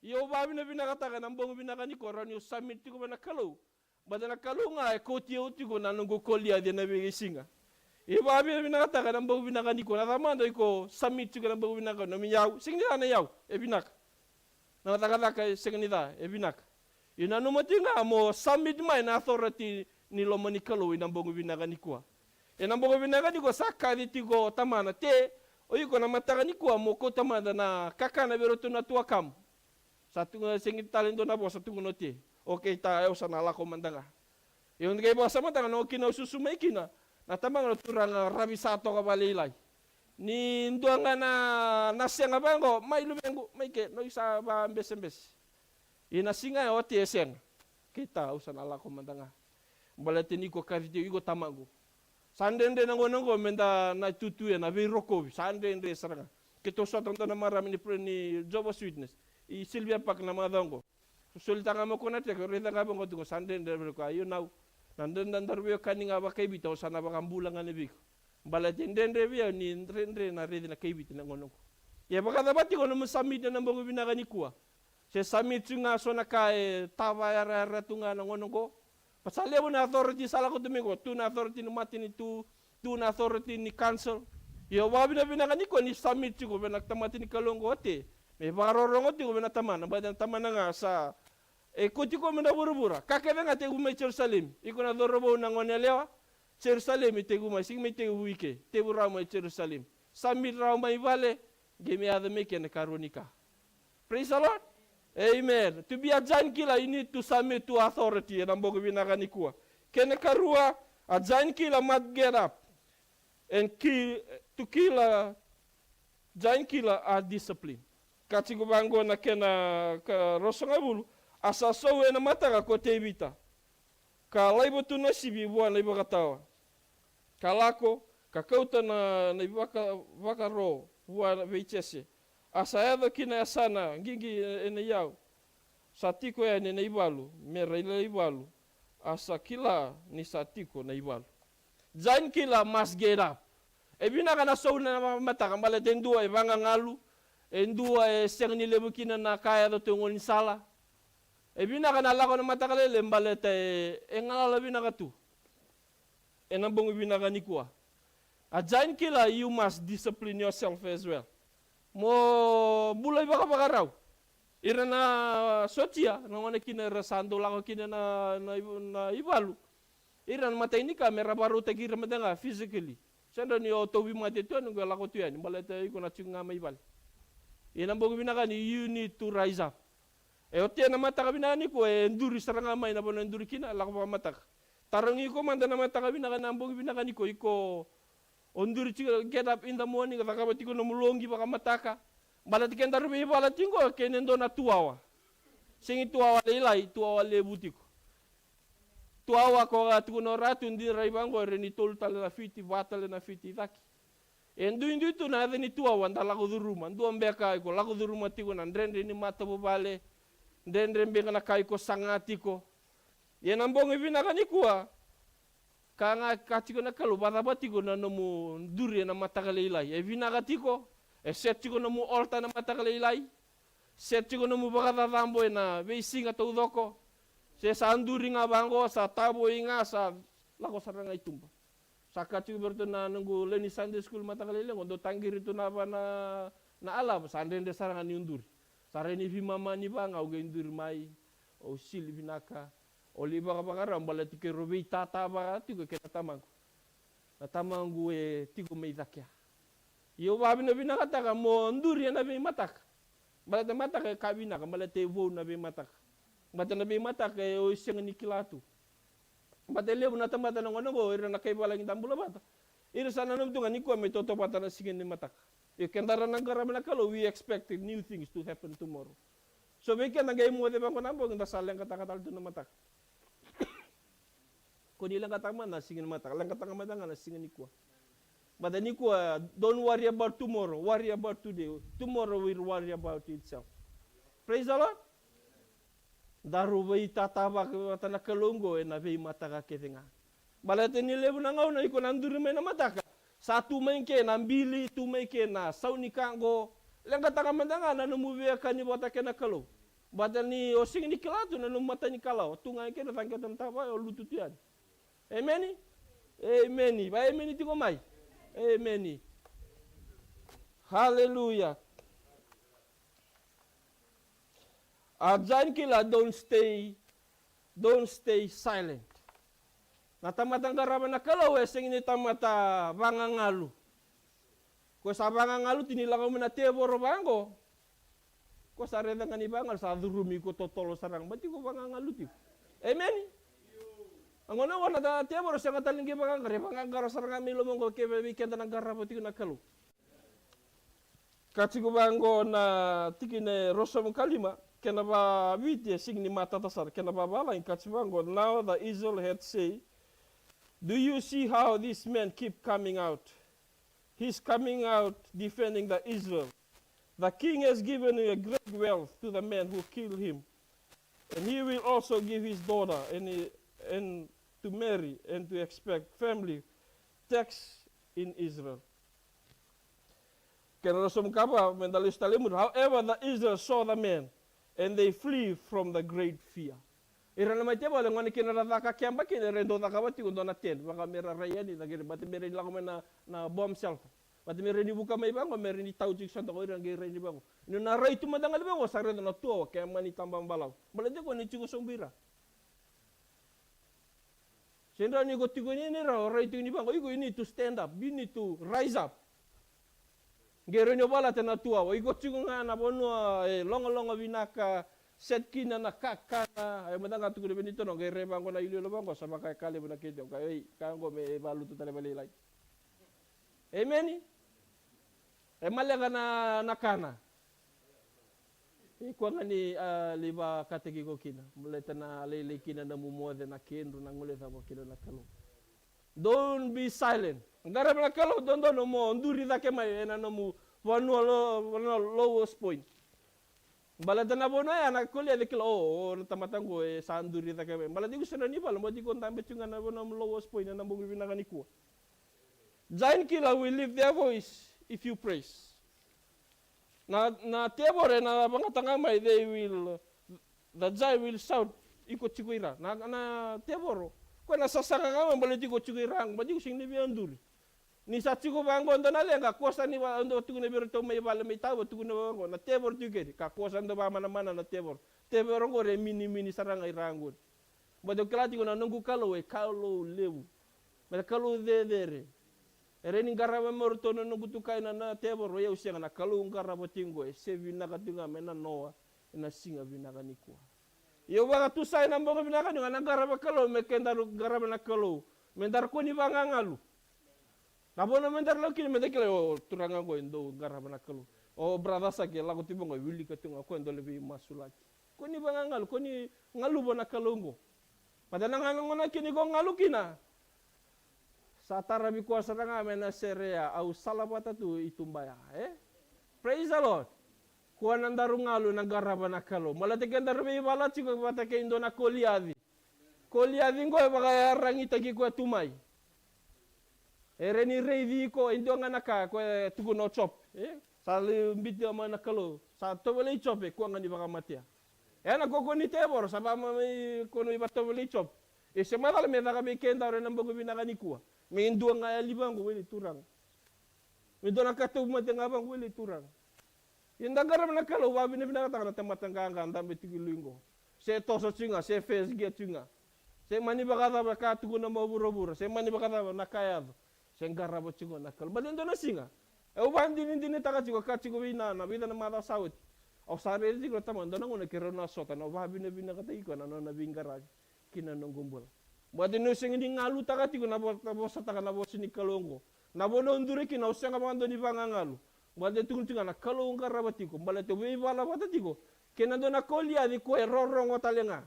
Ia au vavinavinakataka ena bogi vinaka nikua, rawa niu submit tiko vei na Kalou. Baleta na Kalou ga e kauti au tiko na noqu Koliaci ena veisiga. Ia vavinavinakataka ena bogi vinaka nikua, na cava mada iko submit tiko ena bogi vinaka, nomu iyau, sega ni ca na iyau, e vinaka. Na cakacaka e sega ni ca, e vinaka. Ia nanuma tiko ga mo submit mai na authority ni loma ni Kalou ena bogi vinaka nikua. Ena bogi vinaka nikua sa kaci tiko o tamana, Te, o iko na mataka nikua mo kauta mada na kakana vei iratou na tuakamu. Sa tukuna, sega tale dua na vosa, tukuna o Te, okay ta, au sa na lako mada ga. Ia au qai vakasamataka na, o kina au susu mai kina, na tamaqu na turaga ravi sa toka vakalailai. Ni dua ga na, na sega vaqo, mai luvequ, mai ke, na oi sa vabesebese. Ia na siga ya o Te e sega. Kei ta, au sa na lako mada ga. Baleta ni ko kaci tiko, iko tamaqu. Sa dredre na gauna oqo me da na tutu ena veirokovi. Sa dredre sara ga. Keitou sota dua na marama ni pre-, ni Jehovah's Witness i Sylvia Park na macawa oqo. Solitaka ga mai o koya na teke, raica ga vaqo tiko, sa dredre vei koya. Io nau, na dredre daru veiwekani ga vakaiviti, au sa na vakabula ga na vei iko. Baleta e dredre vei au ni dredre na raici na kaiviti na gauna oqo. Ia vakacava tiko nomu submit ena bogi vinaka nikua? Se submit tu ga so na ka e tava yarayara tu ga na gauna oqo? Sa levu na authority sa lako tu mai qo, tu na authority ni matanitu, tu na authority ni council. Ia au vakavinavinaka nikua ni submit tiko vei na tamata ni Kalou oqo o Te, me vakarorogo tiko vei na tamana, baleta na tamana ga sa e kauti koya mai na vuravura. Ka kece ga tekivu mai Jerusalemi. Iko na cauravou, na goneyalewa, Jerusalemi tekivu mai, sega ni mai tekivu i ke, tekivu rawa mai Jerusalemi. Submit rawa mai vale, qai mai yaco mai kena ikarua ni ka. Praise the Lord. Amen. To be a giant killer, you need to submit to authority. Ena bogi vinaka nikua. Kena ikarua, a giant killer must get up. And kill, to kill a giant killer a discipline. Ka tiko vaqo na kena ka rosagavulu, a sa sau ena mataka ko Tevita. Ka laiva tu na sivi vua na ivakatawa. Ka lako, ka kauta na, na ivaka, vakaro vua vei Jese. A sa yaco ki na yasana qiqi ena iyau. Sa tiko yani ena ivalu, me ra ilailai valu. A sa kila ni sa tiko na ivalu. Giant killer must get up. E vinaka na sau ena mataka, baleta e dua e vagagalu, e dua e sega ni levu kina na ka e yaco tu e gaunisala. E vinaka na lako na mataka lailai, baleta e, e galala vinaka tu. Ena bogi vinaka nikua. A giant killer, you must discipline yourself as well. Mo bula ivakavakarau. Ira na sotia, na gauna kina era sa dau lako kina na, na, na ivalu. Ira na imatai ni ka me ra vakarautaki ira mada ga physically. Sega ni o tauvimate tu yani qo e lako tu yani, baleta iko na tiko ga mai vale. Ia na bogi vinaka ni, you need to rise up. E oti na mataka vinaka nikua, e duri sara ga mai na vanua e duri kina, e lako vakamataka. Tarogi iko mada na mataka vinaka, na bogi vinaka nikua, iko o duri tiko, get up in the morning, cakava tiko nomu loqi vakamataka. Baleta ke daru veivala tiko qo, kena dua na two hour. Sega ni two hour lailai, two hour levu tiko. Two hour ko ga tukuna o Ratu, dina rai vaqo, e rawa ni tolu tale na fiti, va tale na fiti i cake. E duidui tu na yaca ni two hour da lako curuma. Dua beka iko lako curuma tiko na dredre ni matavuvale, dredre beka na ka iko saga tiko. Ia na bogi vinaka nikua, ka ga ka tiko na Kalou, vakacava tiko na nomu duri ena mataka lailai? E vinaka tiko? E set tiko nomu altar na mataka lailai? Set tiko nomu vakacacabo ena veisiga taucoko? Se sa duri ga vaqo, sa tavoi ga, sa lako sara ga i tuba. Sa ka tiko vei iratou na noqu lewe ni Sunday school mataka lailai qo, dau taqiri tu na va na, na alava, sa dredre sara ga niu duri. Sa rai ni veimama ni va ga au qai duri mai, au sili vinaka, au lai vakavakarau, baleta keirau veitata vaka tiko kei na tamaqu. Na tamaqu e tiko mai cake ya. Ia au vakavinavinakataka mo duri ena veimataka. Baleta mataka e ka vinaka, baleta e vou na veimataka. Baleta na veimataka e o sega ni kila tu. Baleta e levu na tamata na gauna oqo, ira na kai valagi da bula vata, ira sa nanuma tu ga nikua me tautauvata na siga ni mataka. Ia keda ra na qarava na Kalou, we expect new things to happen tomorrow. So vei keda qai moce vaqo na bogi, da sa leqataka tale tu na mataka. Ko ni leqataka mada na siga ni mataka, leqataka mada ga na siga nikua. Baleta nikua, don't worry about tomorrow, worry about today. Tomorrow will worry about itself. Praise the Lord. Daru veitatavaka vata na Kalou oqo ena veimataka kece ga. Baleta ni levu na gauna iko na duri mai na mataka, sa tu mai ke na bili, tu mai ke na sau ni ka oqo. Leqataka mada ga na nomu veiwekani vata kei na Kalou. Baleta ni o sega ni kila tu na nomu matanikalawa, tu ga ke na caqeta na tavaya, o lutu tu yani. Emeni. Emeni. Vakaemeni tiko mai. Emeni. Haleluya. A giant killer, don't stay, don't stay silent. Na tamata qarava na Kalou e sega ni tamata vagagalu. Ko sa vagagalu tu ni lako mai na tevoro vaqo, ko sa raica ga ni vagagalu, sa curumi iko totolo sara ga, baleta iko vagagalu tiko. Emeni. A gauna oqo na tevoro sega tale ni qai vagaqara, e vagaqara sara ga mai loma oqo, kevaka vei keda na qarava tiko na Kalou. Ka tiko vaqo na tikina e ruasagavulu ka lima, kena vaviti e sega ni matata sara, kena vavalagi ka tiko vaqo, now the Israel had say, do you see how this man keep coming out? He's coming out defending the Israel. The king has given a great wealth to the man who killed him. And he will also give his daughter and, he, and to marry and to expect family tax in Israel. Kena ruasagavulu ka va, me da lesu tale mudu. However, the Israel saw the man, and they flee from the great fear. Ira na mai tevoro, gone kina ra caka keba kina, era dau cakava tiko dua na tent, vaka me ra rai yani, na kere, baleta me ra ni lako mai na, na bomb shelter. Baleta me ra ni vuka mai vaqo, me ra ni tau tiko sa doko ira qai rai ni vaqo. Ni na rai tu mada ga li vaqo, sa raica na tuawa, kema ni taba balavu. Baleta ko ni tiko sobu ira. Se dra ni ko tiko ni ni ra, o rai tiko ni vaqo, iko you need to stand up, you need to rise up. Qai rai ni o valata na tuawa, iko tiko ga na vanua e logaloga vinaka, set kina na kakana, e mada ga tukuna vei ni tono, qai rai vaqo na iloilo vaqo, sa vaka e ka levu na kete, ka, ei, ka qo me valuta tale valailai. Emeni. E maleka na, na kana. E kua ga ni a, lai vakataki iko kina. Baleta na lailai kina na nomu moce, na kedru, na gole cava kina na Kalou. Don't be silent. Qarava na Kalou, dodonu mo duri cake mai ena nomu vanua lo, vanua lowest point. Baleta na vanua ya na Koliaci e kila, o, o, na tamata qo e sa duri cake mai. Baleta iko sega ni vale, baleta iko dabe tu ga na vanua lowest point ena bogi vinaka nikua. Giant killer will lift their voice if you praise. Na, na tevoro ena vakayagataka mai, they will, the giant will shout, iko tiko ira. Na, na tevoro, ko na sasaga ga mai baleta iko tiko ira, baleta iko sega ni via duri. Ni sa tiko vaqo dua na leqa, ko sa ni va, dua tukuna vei iratou mai vale mai tauva, tukuna vaqo, na tevoro tiko kece, ka ko sa dau vamanamana na tevoro. Tevoro qori e minimini sara ga ira qori. Baleta au kila tiko na noqu Kalou e Kalou levu. Me na Kalou cecere. E rai ni qarava me ratou na noqu tukai na, na tevoro, ia au sega, na Kalou qarava tiko qo, e se vinaka tiko ga me na noa ena siga vinaka nikua. Ia au vakatusai na bogi vinaka nikua, na qarava Kalou, me kedaru qarava na Kalou. Me daru kua ni vagagalu. Na vanua me daru lako kina me da kila, o turaga qo e dau qarava na Kalou. O brother sa ke lako tiko qo, e wilika tiko ga, o koya e dau lai veimasulaki. Kua ni vagagalu, kua ni galuva na Kalou qo. Baleta na gauna kina iko galu kina, sa taravi koya sara ga mai na sere ya, au salavata tu i tuba ya, e? Praise the Lord. Kua na daru galu na qarava na Kalou. Baleta ke daru veivala tiko vata kei dua na Koliaci. Koliaci qo e vakayaragitaki koya tu mai. E rai ni raici iko, e dua ga na ka koya e tukuna o Jope, e? Sa lai biuta mai na Kalou, sa tovolei Jope, e kua ga ni vakamatea. E na koko ni tevoro, sa vamamai ko na ivatovolei Jope. E se macala me caka vei kedaru ena bogi vinaka nikua. Me dua ga yali vaqo, wili Turaga. Me dua na ka tauvimate ga vaqo, wili Turaga. Ia da qarava na Kalou, vakavinavinakataka na tamata qaqa dabe tiko i liu qo. Se toso tiko ga, se first gear tiko ga. Se mani vakacava ka tukuna mai vuravura, se mani vakacava na ka yaco. Se qarava tiko na Kalou. Baleta e dua na siga, Au vakadinadinataka tiko, ka tiko vei na, na vica na macawa sa oti. Au sa raica tiko na tamata, dua na gauna keirau na sota, na vakavinavinakataki koya na nona veiqaravi ki na noqu bula. Baleta niu sega ni galutaka tiko na vo-, na vosataka na vosa ni Kalou oqo. Na vanua au duri kina au sega vakadua ni vagagalu. Baleta e tukuni tiko ga na Kalou qarava tiko. Baleta au veivala vata tiko kei na dua na Koliaci, koya e rorogo tale ga.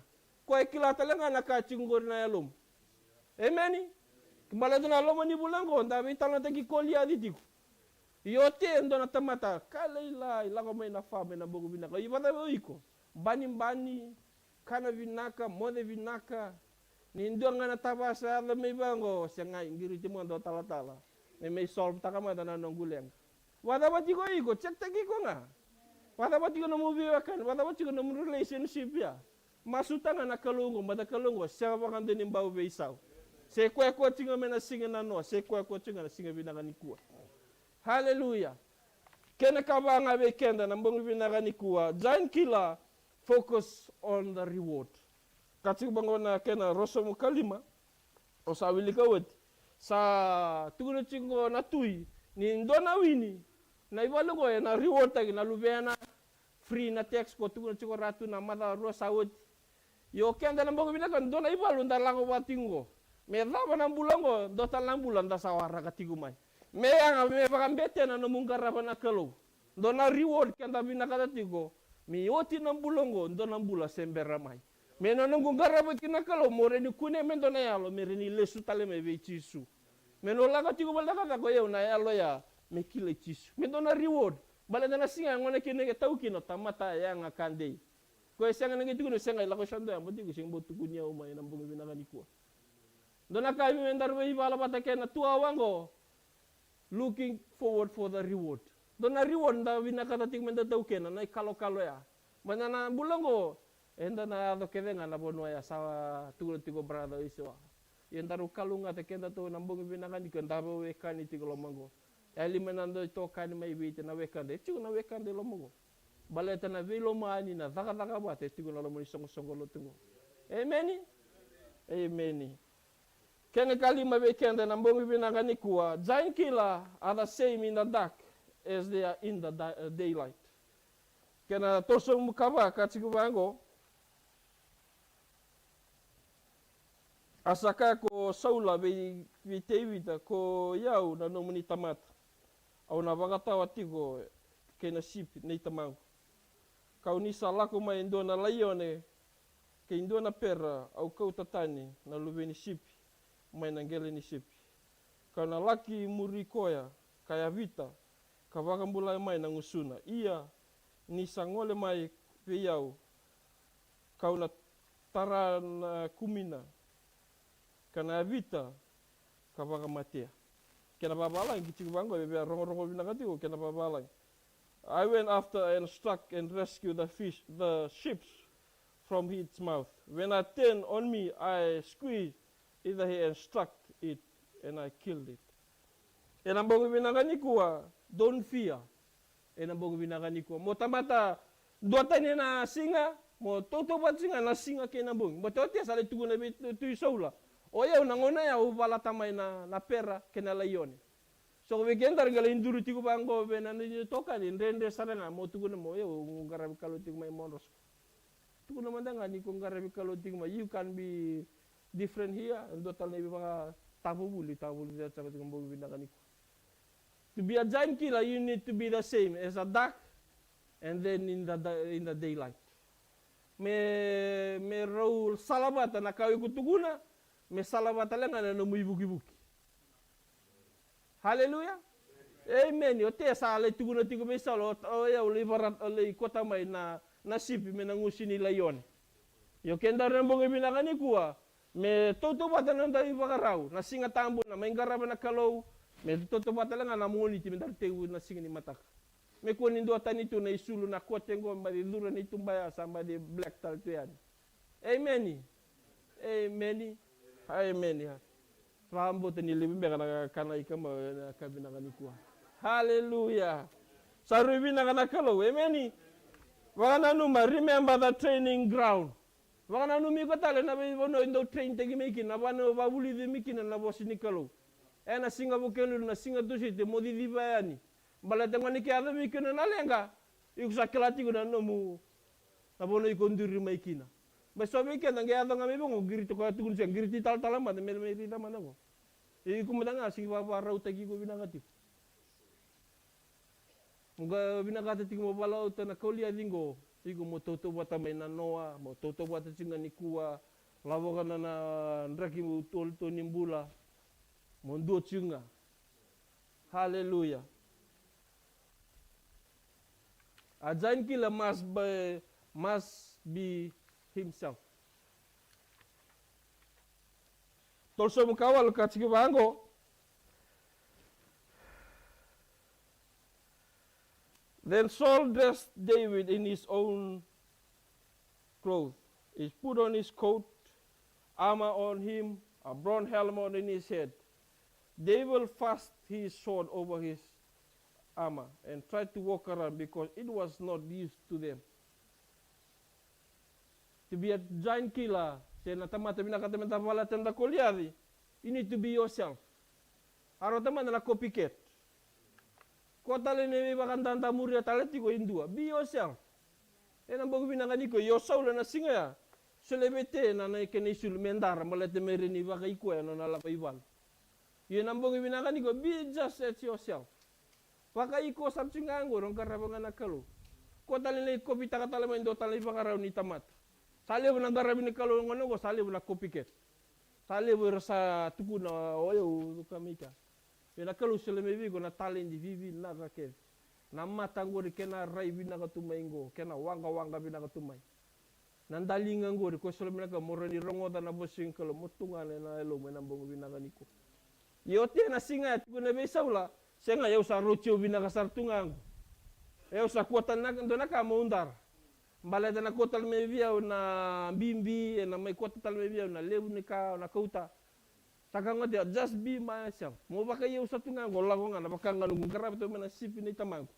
Koya e kila tale ga na ka tiko qori na yalomu. Emeni. Baleta na loma ni vula oqo da veitalanoataki Koliaci tiko. Io, e dua na tamata ka lailai, lako mai na fa mai na bogi vinaka. Ia vakacava o iko? Banibani, kana vinaka, moce vinaka. Ni dua ga na tavasa yaco mai vaqo, segai, qiriti mada o talatala me mai solve-taka mada na noqu leqa. Vakacava tiko o iko? Check-taki iko ga. Vakacava tiko nomu veiwekani? Vakacava tiko nomu relationship ya? Masuta ga na Kalou oqo, baleta na Kalou oqo sega vakadua ni bau veisau. Se koya koya tiko ga mai na siga nanoa, se koya koya tiko ga na siga vinaka nikua. Haleluya. Kena ikava ga vei keda na bogi vinaka nikua, giant killer, focus on the reward. Ka tiko vaqo na kena ruasagavulu ka lima. O sa wilika oti. Sa tukuna tiko na tui ni dua na wini na ivalu oqo ena reward-taki na luvena. Free na tax, ko tukuna tiko Ratu na macawa rua sa oti. Io, keda na bogi vinaka, dua na ivalu da lako vata tiko oqo. Me cava na bula oqo, dua tale na bula da sa waraka tiko mai. Me yaga, me vakabetena nomu qarava na Kalou. Dua na reward keda vinakata tiko, me oti na bula oqo, dua na bula se bera mai. Me na noqu qarava kina na Kalou, mo rawa ni kunea me dua na yalo me rawa ni lesu tale mai vei Jisu. Me na lako tiko vale na cakacaka o yau na yalo ya me kilai Jisu. Me dua na reward. Baleta na siga ya gona kina e tau kina o tamata yaga ka dei. Ko e sega na qai tukuna, sega, e lako sa dua ya, mo tiko, sega, bau tukuni au mai na bogi vinaka nikua. Dua na ka me daru veivala vata kei na tu awa oqo. Looking forward for the reward. Dua na reward da vinakata tiko me da taukena na ikalokalo ya. Mai na, na bula oqo, eda na yaco kece ga na vanua ya sa tukuna tiko brother Isoa. Ia daru kalougata keda tou na bogi vinaka nikua, da veiwekani tiko loma oqo. Yali mai na dau itokani mai Viti na wekada, e tiko na wekada i loma oqo. Baleta na veilomani, na cakacaka vata e tiko na loma ni soqosoqo lotu oqo. Emeni. Emeni. Kena ikalima vei keda na bogi vinaka nikua, giant killer are the same in the dark as they are in the da-, uh, daylight. Kena tolusagavulu ka va ka tiko vaqo. A sa kaya ko Saula vei, vei Tevita, ko i au na nomuni tamata, au na vakatawa tiko kei na sipi nei tamaqu. Kau ni sa lako mai e dua na laione kei dua na pera, au kauta tani na luve ni sipi mai na qele ni sipi. Kau na laki muri koya, ka yavita, ka vakabulai mai na gusuna. Ia ni sa gole mai vei au, kau na tara na kumina, ka na yavita, ka vakamatea. Kena vavalagi tiko vaqo, e via rogorogo vinaka tiko kena vavalagi. I went after and struck and rescued the fish, the ships from its mouth. When I turned on me, I squeezed either he and struck it, and I killed it. Ena bogi vinaka nikua, don't fear. Ena bogi vinaka nikua, mo tamata duatani ena siga, mo tautauvata tiko ga na siga kei na bogi. Mo tautauvata, sa lai tukuna vei Tui Saula, o yau na gauna ya au valata mai na, na pera kei na laione. So vei kedaru qai lai duri tiko vaqo vei na itokani, dredre sara ga mo tukuna, mo yau, au qaravi Kalou tiko mai Modrosko. Tukuna mada ga ni ko qaravi Kalou tiko mai, you can be different here. E dua tale na ivakatavuvuli, tavuvuli ceceva tiko bogi vinaka nikua. To be a giant killer, you need to be the same as a dark and then in the, in the daylight. Me, me rau salavata na ka iko tukuna, me salavata tale ga na nomu ivukivuki. Haleluya. Emeni. O tea sa lai tukuna tiko vei Saula, o, o yau lai vara, lai kota mai na, na sipi mai na gusu ni laione. Io kedaru ena bogi vinaka nikua, me tautauvata na noda ivakarau, na Siga Tabu, na mai qarava na Kalou, me tautauvata tale ga na Moniti, me daru tekivu na siga ni mataka. Me kua ni duatani tu na isulu na kote qo, baci curu na ituba ya, sa baci black tale tu yani. Emeni. Emeni. Emeni. Vakabauta ni levu beka na ka na ika mai na ka vinaka nikua. Haleluya. Sa rui vinaka na Kalou. Emeni. Vakananuma, remember the training ground. Vakananumi iko tale na veivanua o dau train-taki mai kina, na vanua o vavulici mai kina na vosa ni Kalou. Ena siga Vukelulu, na siga Tusiti, mo ciciva yani. Baleta gona ni ke yaco vei kina na leqa, iko sa kila tiko na nomu, na vanua iko duri mai kina. Mai so vei keda qai yaco ga mai vaqo, qiriti koya tukuni se qiriti talatala mada me, me rita mada qo. Iko mada ga sigi vavarautaki iko vinaka tiko. Mo qai vinakata tiko mo valauta na Koliaci qo. Iko mo tautauvata mai na noa, mo tautauvata tiko ga nikua. Lavoka na, na draki mo tolito ni bula. Mo dua tiko ga. Hallelujah. A giant killer must be, must be himself. Tolusagavulu ka walu ka tiki vaqo. Then Saul dressed David in his own clothes. He put on his coat, armor on him, a bronze helmet on his head. David fastened his sword over his armor and tried to walk around because it was not used to them. To be a giant killer, se na tamata vinakata me da valata na Koliaci, you need to be yourself. Aro tamata na copycat. Ko tale ni veivakadadamuria tale tiko e dua. Be yourself. Ena bogi vinaka nikua, io Saula na siga ya. Sole vete na na kena isulu me dara, baleta me reni vakaikoya na nona lako i vale. Io na bogi vinaka nikua, be just as yourself. Vakaiko sara tu ga qori, o qarava ga na Kalou. Ko tale na i kopitaka tale mai dua tale na ivakarau ni tamata. Sa levu na qaravi ni Kalou gona qo, sa levu na copycat. Sa levu era sa tukuna o yau ka mai ka. Ia na Kalou sele mai vei iko na taledi vivinaka kece. Na mata qori kena rai vinaka tu mai qo, kena waqawaqa vinaka tu mai. Na daliga qori, ko sele mai na ka mo rawa ni rogoca na vosa ni Kalou, mo tugana ena yalomu ena bogi vinaka nikua. Ia oti ena siga ya tukuna vei Saula, sega, au sa roti au vinaka sara tu ga qo. Au sa kua tale na dua na ka mo dara. Baleta na kota tale mai vei au na bibi, ena mai kota tale mai vei au na levu ni ka, na kauta. Sa ka goti, just be myself. Mo vaka i au sa tu ga qo, lako ga na vaka ga noqu qarava tu mai na sipi nei tamaqu.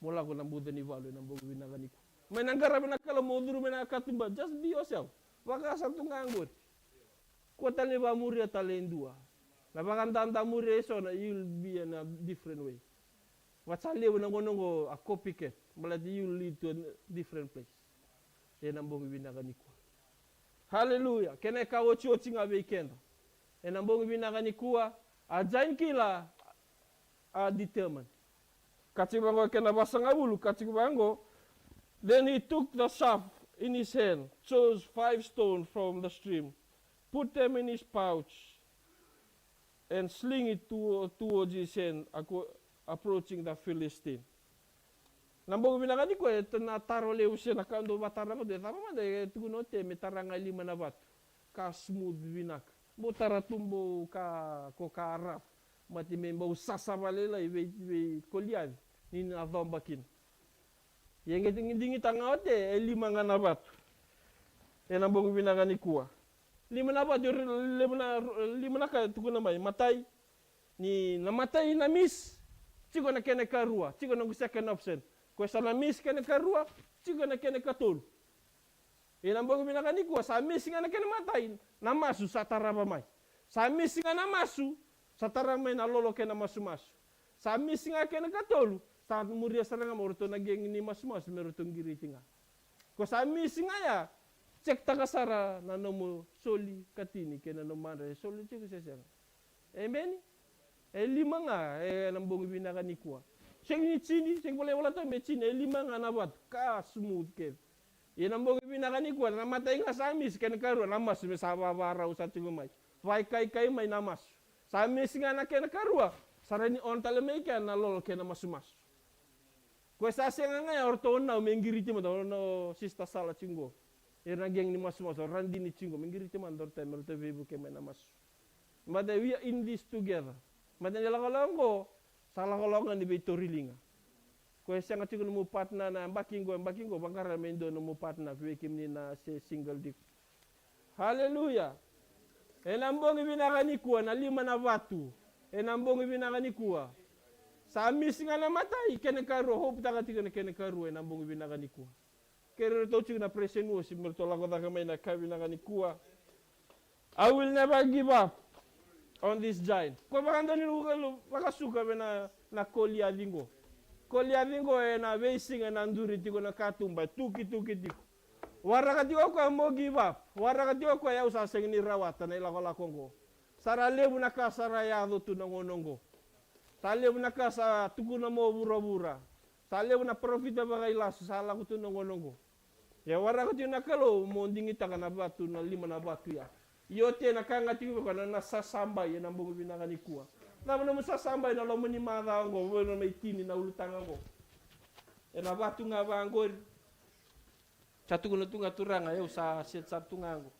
Mo lako na buca ni valu ena bogi vinaka nikua. Mai na qaravi na Kalou mo curu mai na katuba, just be yourself. Vaka sa tu ga qori. Kua tale ni vakamuria tale e dua. Na vakadadamuria e so na, you'll be in a different way. Vata sa levu na gona qo a copycat. Baleta you'll lead to a different place. Ena bogi vinaka nikua. Hallelujah. Kena ikaotioti ga vei keda. Ena bogi vinaka nikua, a giant killer, a determined. Ka tiko vaqo kena vasagavulu, ka tiko vaqo. Then he took the staff in his hand, chose five stones from the stream, put them in his pouch, and sling it to, towards his hand, aco-, approaching the Philistine. Na bogi vinaka nikua, e na taro levu se na ka dau vatara qo, e cava mada e tukuna o Temi, tara ga e lima na vatu. Ka smooth vinaka. Bau tara tu bau ka, ko ka rough. Mate me bau sasava lailai vei, vei Koliaci. Ni na coba kina. Ia qai digitaka ga o Temi, e lima ga na vatu. Ena bogi vinaka nikua. Lima na vatu, lima na, lima na ka e tukuna mai. Matai, ni na matai na miss, tiko na kena ikarua, tiko na noqu second option. Ko sa na miss kena ikarua, tiko na kena ikatolu. Ia na bogi vinaka nikua, sa miss ga na kena matai, na masu sa tarava mai. Sa miss ga na masu, sa tarava mai na lolo kei na masumasu. Sa miss ga kena ikatolu, sa muria sara ga mai o ratou na gang ni masumasu me ratou qiriti ga. Ko sa miss ga ya, check taka sara na nomu soli katini kei na nomu madra, e soli tiko se sega. Emeni. E lima ga, e, na bogi vinaka nikua. Sega ni tini, sega ni volai vola tu me tini, e lima ga na vatu, ka smooth kece. Ia na bogi vinaka nikua, na matai ga sa miss, kena ikarua na masu me sa vavarau sa tiko mai. Vaikaikai mai na masu. Sa miss ga na kena ikarua, sa rawa ni on tale mai kea na lolo kei na masumasu. Ko sa sega ga ya o ratou nau me qiriti mada, o na sister sala tiko. Ira na gang ni masumasu, o radini tiko, me qiriti mada o ratou, me ratou veivuke mai na masu. Mada, we are in this together. Mada ni lakolako qo, sa lakolako ga ni veitoriliga. Ko e sega tiko nomu partner na yabaki qo, yabaki qo, vaqara me dua nomu partner, vei kemuni na se single tiko. Haleluya. Ena bogi vinaka nikua, na lima na vatu. Ena bogi vinaka nikua. Sa miss ga na matai, kena ikarua, hope taka tiko na kena ikarua, ena bogi vinaka nikua. Kei iratou tiko na praise and worship, me ratou lako cake mai na ka vinaka nikua. I will never give up on this giant. Ko vakadua ni vakasuka vei na, na Koliaci qo. Koliaci oqo ena veisiga ena duri tiko na katuba, e tukituki tiko. Waraka tiko o koya mo give up. Waraka tiko o koya, au sa sega ni rawata na ilakolako oqo. Sa ra levu na ka sa ra yaco tu na gauna oqo. Sa levu na ka sa tukuna mo vuravura. Sa levu na parofita vakailasu sa lako tu na gauna oqo. E waraka tiko na Kalou mo digitaka na vatu, na lima na vatu ya. Io, ena ka ga tiko vei koya na, na sasabai ena bogi vinaka nikua. Cava nomu sasabai ena loma ni macawa oqo, vei na mai tini na ulutaga oqo? Ena vatu ga vaqori. Sa tukuna tu ga, Turaga, au sa set sara tu ga oqo.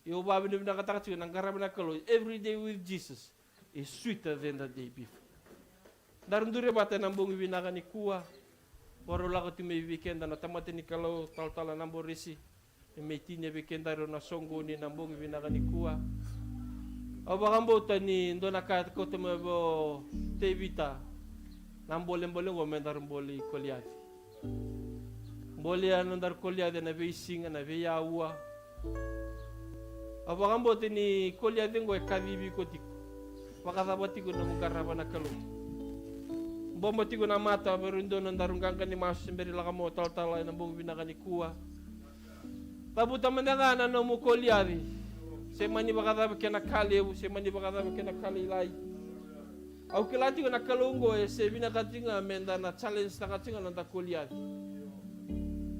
Io, au vakavinavinakataka tiko na qarava na Kalou. Every day with Jesus is sweeter than the day before. Daru duri vata ena bogi vinaka nikua. Vakarau lako tu mai vei keda na tamata ni Kalou, Talatala Naboresi, me mai tinia vei kedaru na soqoni ena bogi vinaka nikua. Au vakabauta ni dua na ka e kauta mai vei Tevita, na bolebole oqo me daru bole i Koliaci. Bole na nodaru Koliaci ena veisiga, na veiaua. Au vakabauta ni Koliaci oqo e kacivi iko tiko. Vakacava tiko na nomu qarava na Kalou? Bobo tiko na mata, vei ira e dua na nodaru qaqa ni masu se bera ni lako mai, Talatala, ena bogi vinaka nikua. Cavuta mada ga na nomu Koliaci. Se mani vakacava kena ka levu, se mani vakacava kena ka lailai. Au kila tiko na Kalou oqo e se vinakati ga meda na challenge taka tiko ga na noda Koliaci.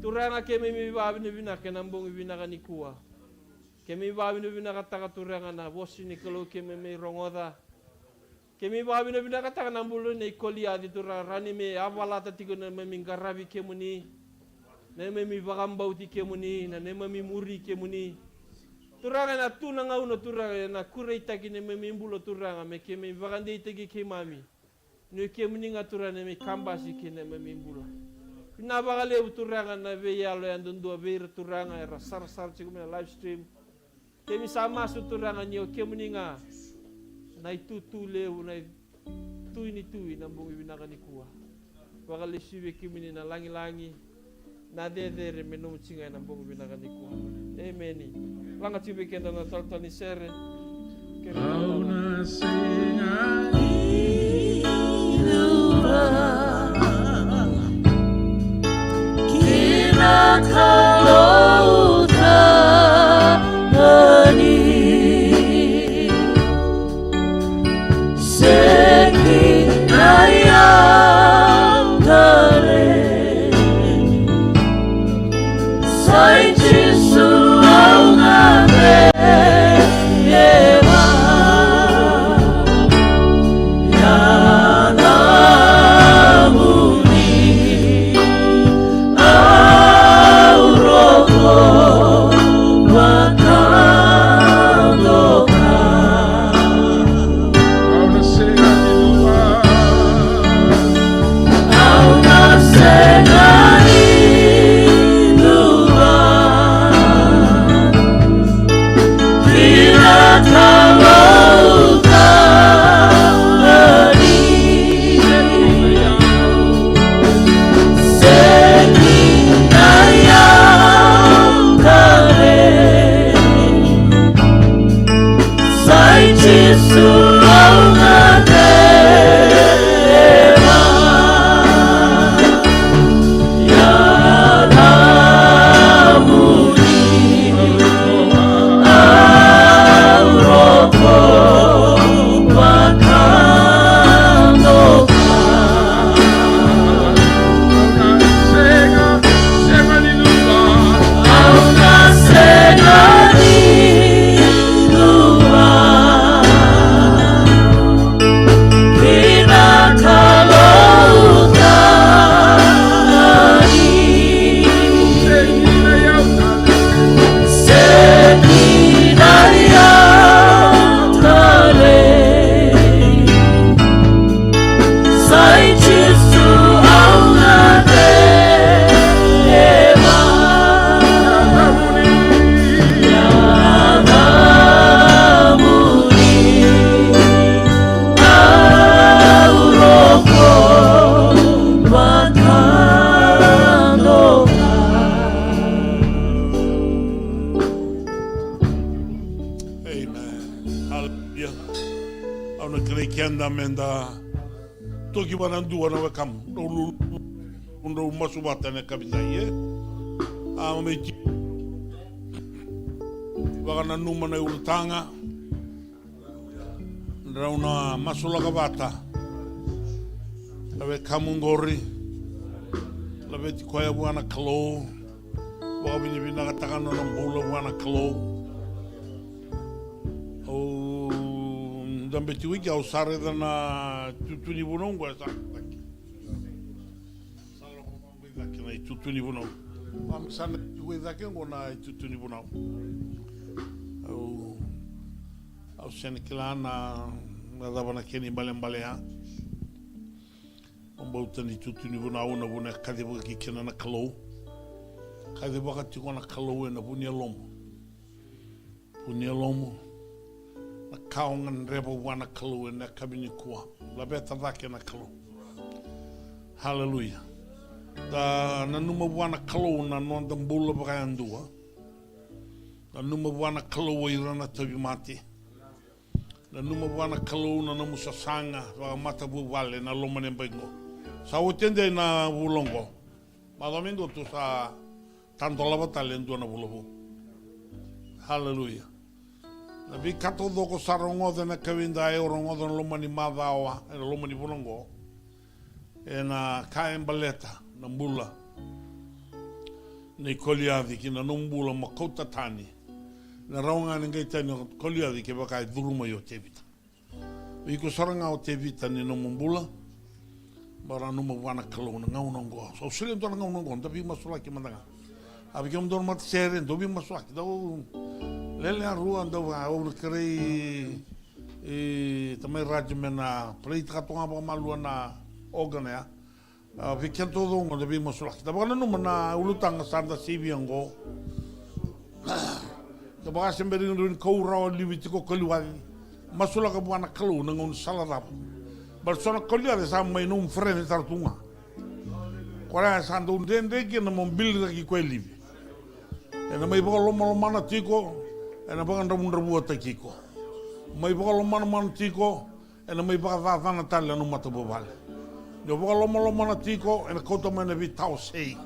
Turaga, keimami vakavinavinaka ena bogi vinaka nikua. Keimami vakavinavinakataka, Turaga, na vosa ni Kalou keimami rogoca. Keimami vakavinavinakataka na bula nei Koliaci, Turaga, rawa ni me yavalata tiko na neimami qaravi kemuni, na neimami vakabauti kemuni, na neimami muri kemuni. Turaga, ena tu na gauna, Turaga, ena kureitaki na neimami bula, Turaga, me keimami vakadeitaki keimami. Ni o kemuni ga, Turaga, na neimami kabasi kei na neimami bula. Vinaka vakalevu, Turaga, na veiyalo yadudua vei ira, Turaga, era sarasara tiko mai na live stream. Keimami sa masu, Turaga, ni o kemuni ga na itutu levu, na itui ni tui ena bogi vinaka nikua. Vakalesui vei kemuni na lagilagi, na cecere me nomu tiko ga ena bogi vinaka nikua. Emeni. Laga tiko vei keda na talatala ni sere. Au na sega ni dua ki na Kalou tani. Seki na yau dare. Sai Jisu au na veva. Ya toki vua na dua na wekamu. Drau lulu, drau masu vata ena yakavi dai, e? A, me ti vakananuma na ulutaga. Drau na masulaka vata na wekamu qori. Laveti koya vua na Kalou. Vakavinavinakataka na nona bula vua na Kalou. Au da beti wiki au sa raica na tutu ni vunau qo e sa cake. Sa lako vaqo i cake na itutu ni vunau. Vamisa na tiko i cake qo na itutu ni vunau. Au, au sega ni kila na, na cava na kena ibalebale ya. Au bauta ni tutu ni vunau na vuna e kacivaki kina na Kalou. Kacivaka tiko na Kalou ena vu ni yalomu. Vu ni yalomu. Na ka o gadreva vua na Kalou ena yakavi nikua. Laveta cake na Kalou. Haleluya. Da nanuma vua na Kalou na noda bula vakayadua. Nanuma vua na Kalou o ira na tauvimate. Nanuma vua na Kalou na nomu sasaga vakamatavuvale na loma ni bai qo. Sa oti e dua na vula qo. Macawa mai qo tu sa tadolava tale e dua na vula vou. Haleluya. Na veika taucoko sa rogoca ena yakavi dai, o rogoca na loma ni macawa, ena loma ni vula qo. Ena ka e baleta na bula nei Koliaci ki na nomu bula mo kauta tani. Na rawa ga ni qai tani o Koliaci kevaka e curu mai o Tevita. O iko sara ga o Tevita ni nomu bula. Vakananuma vua na Kalou na gauna oqo. Au solia dua na gauna oqo, da veimasulaki mada ga. A vei kemudou na matasere, dou veimasulaki. Dau lele a rua, dau va, au na kerei, e, tamai Raju me na pray-taka toka ga vakamalua na organ ya. A, vei keda taucoko da veimasulaki. Da vakananuma na ulutaga sa da sivia oqo. Da vakaseberi ni kau rawa livi tiko Koliaci. Masulaka vua na Kalou na gaunisala cava. Baleta so na Koliaci sa mai nomu friend tara tu ga. Koya sa dau dredre kina mo biliraki koya e livi. Ena mai vakalomalomana tiko, ena vakadravudravuataki iko. Mai vakalomanamana tiko, ena mai vakacacana tale na nomu matavuvale. Ni o vakalomalomana tiko, ena kauta mai na veitawasei.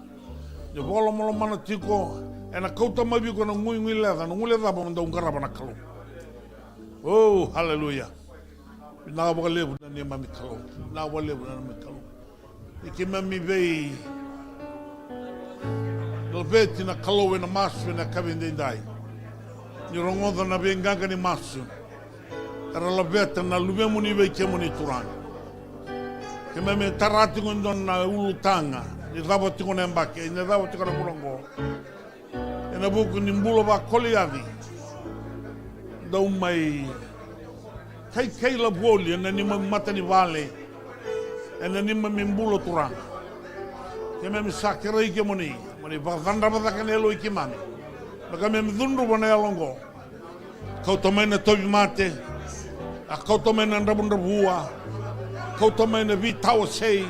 Ni o vakalomalomana tiko, ena kauta mai vei iko na guiguileca, na guilecava mo dau qarava na Kalou. O, haleluya. Vinaka vakalevu na neimami Kalou. Vinaka vakalevu na neimami Kalou. Ni keimami veilaveti na Kalou ena masu ena yakavi edaidai. Ni rogoca na veiqaqa ni masu era laveta na luvemuni vei kemuni Turaga. Keimami tara tiko e dua na ulutaga ni cava tiko na yabaki, ni cava tiko na vula oqo. Ena vuku ni bula vakoliaci. Dau mai kaikai lavoli ena neimami mata ni vale. Ena neimami bula Turaga. Keimami sa kerei kemuni mo ni vakacadrava cake na yalo i keimami. Me keimami cudruva na yalo oqo. Kauta mai na tauvimate, a kauta mai na dravudravua, kauta mai na veitawasei,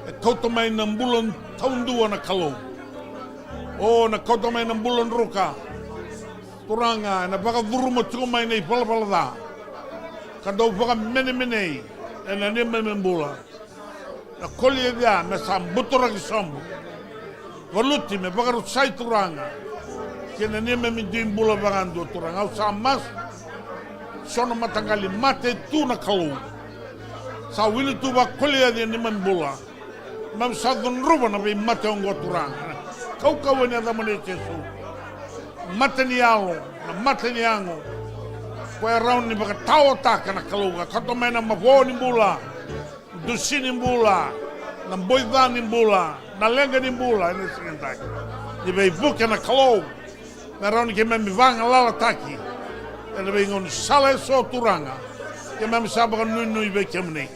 e kauta mai na bula taudua na Kalou. O na kauta mai na bula druka. Turaga, ena vakacuruma tiko mai na ivalavala ca ka dau vakamenemenei ena neimami bula. Na koli e via me sa buturaki sobu. Valuti me vakarusai Turaga. Kei na neimami dui bula vakadua Turaga. Au sa masu. So na mataqali mate tu na Kalou. Sa wili tu vakoliaci ena neimami bula. Keimami sa cudruva na veimate oqo Turaga. Kaukauwa ni yacamuni Jisu. Mate ni yalo, na mate ni yago. Koya e rawa ni vakataotaka na Kalou ka kauta mai na mavoa ni bula. Dusi ni bula, na boica ni bula, na leqa ni bula, ena siga edai. Ni veivuke na Kalou, me rawa ni keimami vagalalataki. Ena veigaunisala eso Turaga, keimami sa vakanuinui vei kemuni.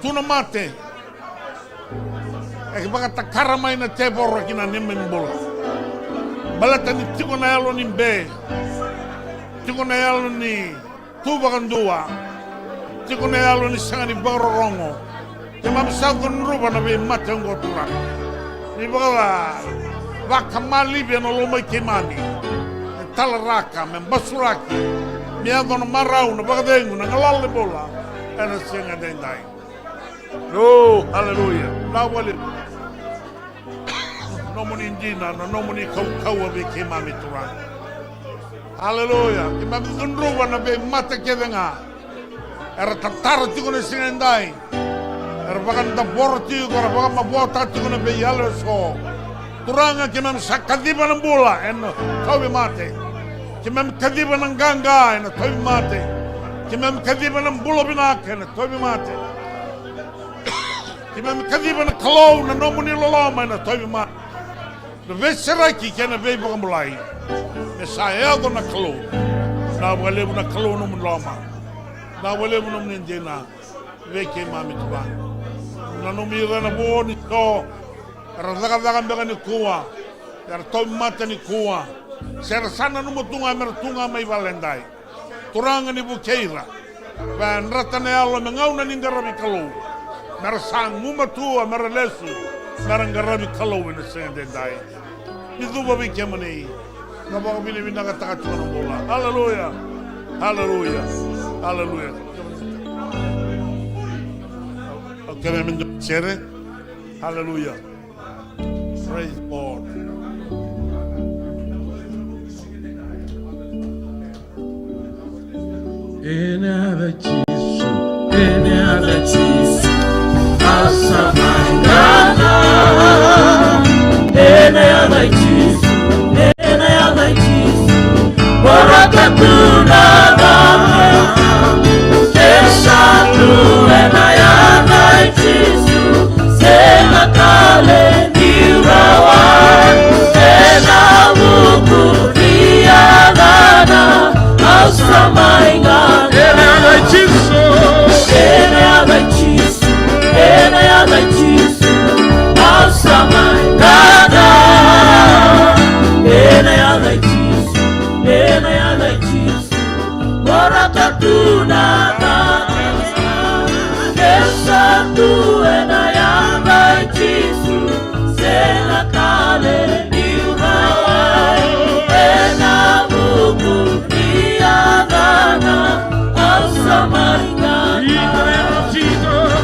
Tu na mate, e vakatakara mai na tevoro ki na neimami bula. Baleta ni tiko na yalo ni be, tiko na yalo ni tu vakadua. Tiko na yalo ni sega ni vakarorogo. Keimami sa cudruva na veimate oqo Turaga. Ni vaka, vakamalivi ena loma i keimami. Me talaraka, me basuraki. Me yaco na marau, na vakacegu, na galala ni bula. Ena siga edaidai. O, aleluya. Vinaka vakalevu. Nomuni dina, na nomuni kaukauwa vei keimami Turaga. Aleluya. Keimami cudruva na veimata kece ga era tatara tiko na siga edai. Era vakadavora tiko, era vakamavoataka tiko na veiyalo eso. Turaga, keimami sa kaciva na bula ena tauvimate. Keimami kaciva na qaqa ena tauvimate. Keimami kaciva na bula vinaka ena tauvimate. Keimami kaciva na Kalou na nomuni loloma ena tauvimate. Na veisereki kei na veivakabulai. Me sa yaco na Kalou. Vinaka vakalevu na Kalou nomuni loma. Vinaka vakalevu nomuni dina. Vei keimami Turaga. Nanumi ira na vo ni so era cakacaka beka nikua, era tauvimate nikua, se ra sa nanuma tu ga me ra tu ga mai vale edai. Turaga, ni vukei ira. Vakayadrata na yalo me gauna ni qaravi Kalou. Me ra sa gumatua, me ra lesu, me ra qaravi Kalou ena siga edaidai. Ni cuva vei kemuni. Na vakavinavinakataka tiko na bula. Aleluya. Aleluya. Aleluya. Okay, me dua sere. Aleluya. Praise God. Ena yaca i Jisu, ena yaca i Jisu, au sa mai qaqa. Ena yaca i Jisu, ena yaca i Jisu, vorata tu na cake. E sa tu ena yaca i Jisu, sega tale ni rawa. Ena vuku ni yacana, au sa mai qaqa. Ena yaca i Jisu. Ena yaca i Jisu. Ena yaca i Jisu, au sa mai qaqa. Ena yaca i Jisu. Ena yaca i Jisu, vorata tu na cake. E sa tu ena yaca i Jisu, sega tale ni rawa. Ena vuku ni yacana, au sa mai qaqa. In the name of Jesus.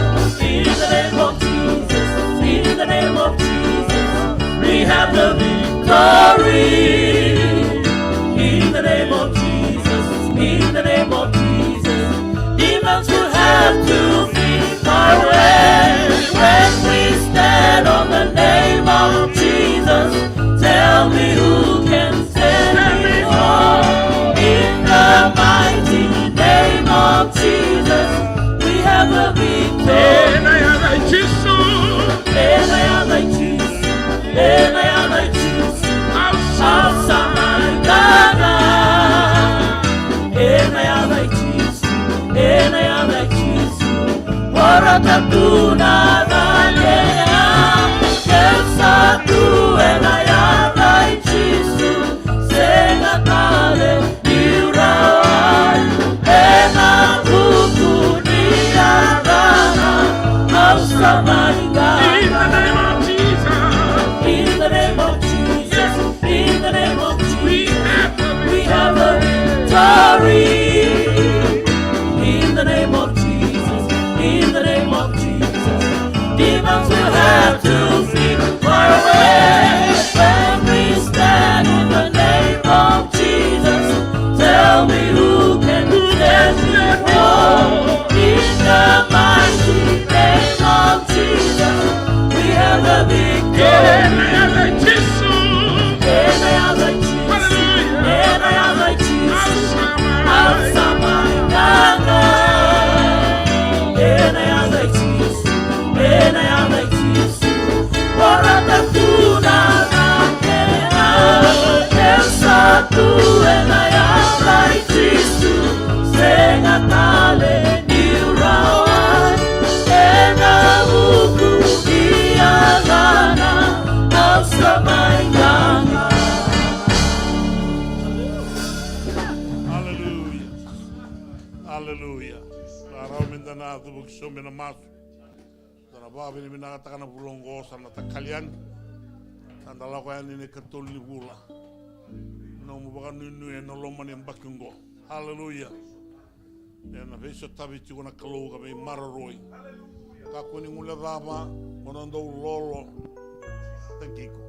In the name of Jesus. In the name of Jesus. We have the victory. In the name of Jesus. In the name of Jesus. Demons will have to flee far away when we stand on the name of Jesus. Tell me who can stand before. In the mighty name of Jesus, we have the victory. Ena yaca i Jisu. Ena yaca i Jisu. Ena yaca i Jisu. Au sa mai qaqa. Ena yaca i Jisu. Ena yaca i Jisu. Vorata tu na cake. E sa tu ena yaca i Jisu, sega tale ni rawa. Ena vuku ni yacana, au sa mai qaqa. In the name of Jesus. In the name of Jesus. Yes. In the name of Jesus, we have the victory. In the name of Jesus, in the name of Jesus, demons will have to flee far away when we stand in the name of Jesus. Tell me who can stand before. In the mighty name of Jesus, we have the victory. Ena yaca i Jisu. Ena yaca i Jisu. Hallelujah. Ena yaca i Jisu. Au sa mai qaqa. Ena yaca i Jisu. Ena yaca i Jisu. Vorata tu na cake. E sa tu ena yaca i Jisu. Sega tale ni rawa. Ena vuku ni yacana, au sa mai qaqa. Aleluya. Aleluya. Sa rawa meda na cuva ki sobu ena masu. Da na vakavinavinakataka na vula oqo, sa na takali yani. Sa da lako yani ena ikatolu ni vula. Nomu vakanuinui ena loma ni yabaki oqo. Aleluya. Ena veisotavi tiko na Kalou ka veimaroroi. Kakua ni guilecava, o na dau lolo taki iko.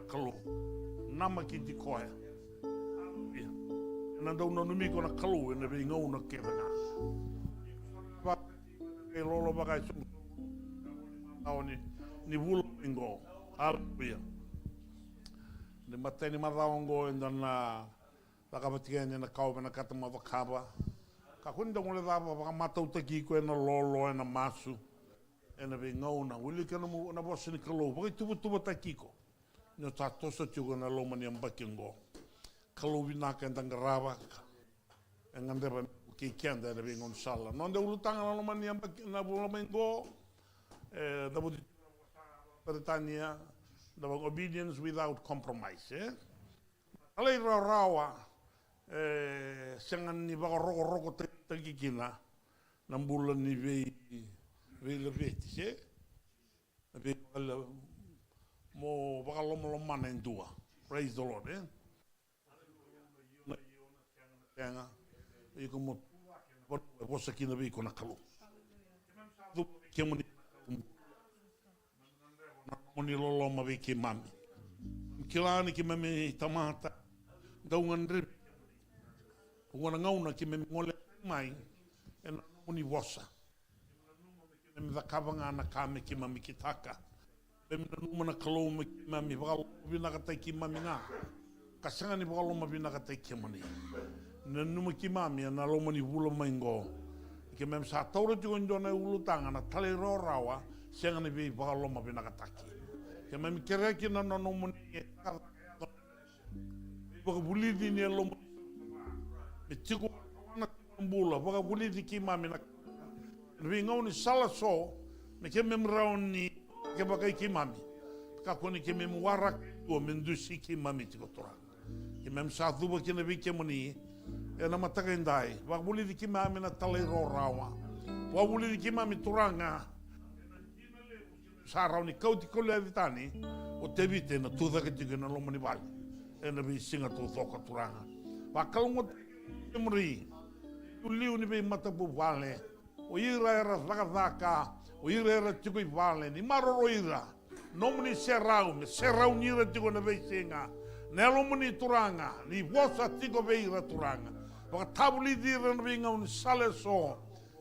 Kalou, namakiti koya. Ia, ena dau nanumi iko na Kalou ena veigauna kece ga. Vaka e lolo vaka e sobu. Ni, ni vula mai qo. Aleluia. Ni matai ni macawa qo eda na cakava tiko yani na kawa vinakata mo cakava. Kakua ni da guilecava, vakamatautaki iko ena lolo, ena masu, ena veigauna. Wilika na mu-, na vosa ni Kalou, vakaituvatuvataki iko. Ni o sa toso tiko ena loma ni yabaki oqo. Kalou vinaka eda qarava, e gadreva kei keda ena veigaunisala. Noda ulutaga na loma ni yabaki, na vula mai qo, e, da voti Peritania, da vaka obedience without compromise, e? Talairawarawa, e, sega ni vakarokorokotaki kina na bula ni vei, veilaveti, se? Na vei, mo vakalomalomana e dua. Praise the Lord, e? Sega, iko mo vosa kina vei iko na Kalou. Kemuni na nomuni loloma vei keimami. Kila ni keimami tamata dau gadrevi. Oqo na gauna keimami gole mai ena nomuni vosa. Keimami cakava ga na ka me keimami kitaka. Keimami nanuma na Kalou me keimami vakalomavinakataki keimami ga, ka sega ni vakalomavinakataki kemuni. Nanuma keimami ena loma ni vula mai qo. Keimami sa taura tiko e dua na ulutaga na talairawarawa, sega ni veivakalomavinakataki. Keimami kerea kina na nomuni vakavulici ni yalomu. Me tiko na bula, vakavulici keimami na, na veigaunisala so, me keimami rawa ni kevaka i keimami. Kakua ni keimami waraka e dua me dusi keimami tiko, Turaga. Keimami sa cuva kina vei kemuni ena mataka edai. Vakavulici keimami na talairawarawa. Vakavulici keimami, Turaga. Sa rawa ni kauti Koliaci tani o Tevita ena tucake tiko ena loma ni vale ena veisiga taucoko, Turaga. Vakalougatataki kemuni, iliuliu ni veimatavuvale, o ira era cakacaka, o ira era tiko i vale, ni maroroi ira. Nomuni serau, me serauni ira tiko na veisiga. Na yalomuni, Turaga, ni vosa tiko vei ira, Turaga. Vakatavulici ira na veigaunisala eso.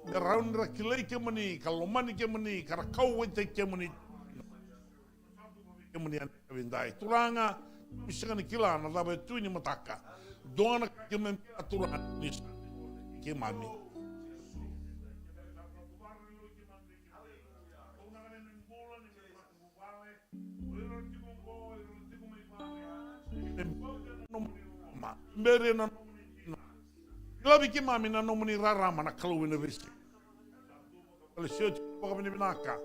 Me rawa ni ra kilai kemuni, ka lomani kemuni, ka ra kauwaitaki kemuni. Kemuni ena yakavi edai, Turaga, keimami sega ni kila na cava e tu ni mataka. Dua na ka keimami kila, Turaga, ni sa keimami. Beri na nomuni, ilavi keimami na nomuni rarama, na Kalou ena veisiga. Baleta o iko vakavinavinaka.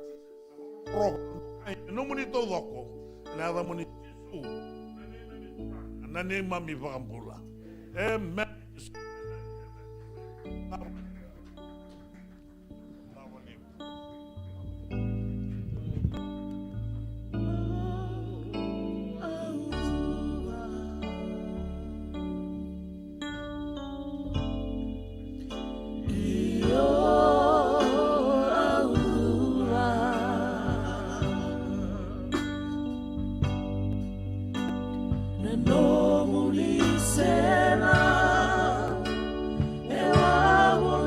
Roko e nomuni taucoko ena yacamuni Jisu, na neimami iVakabula. Emeni. Na nomuni serau e wawa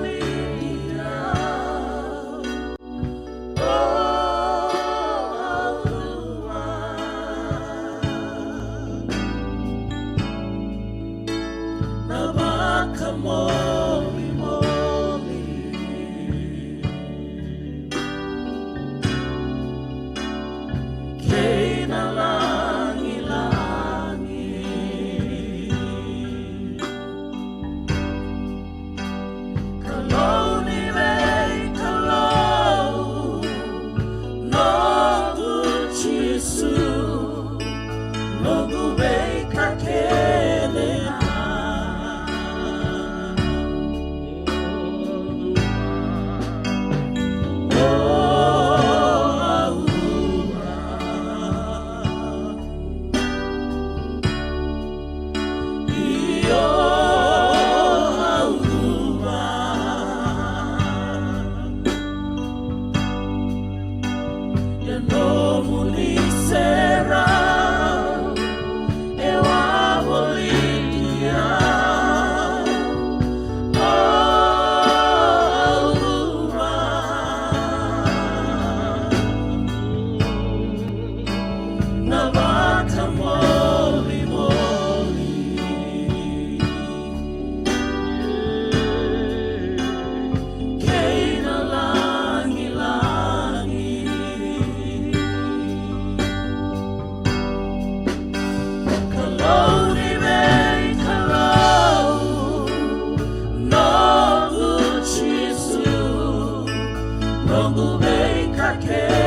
Noqu veika kece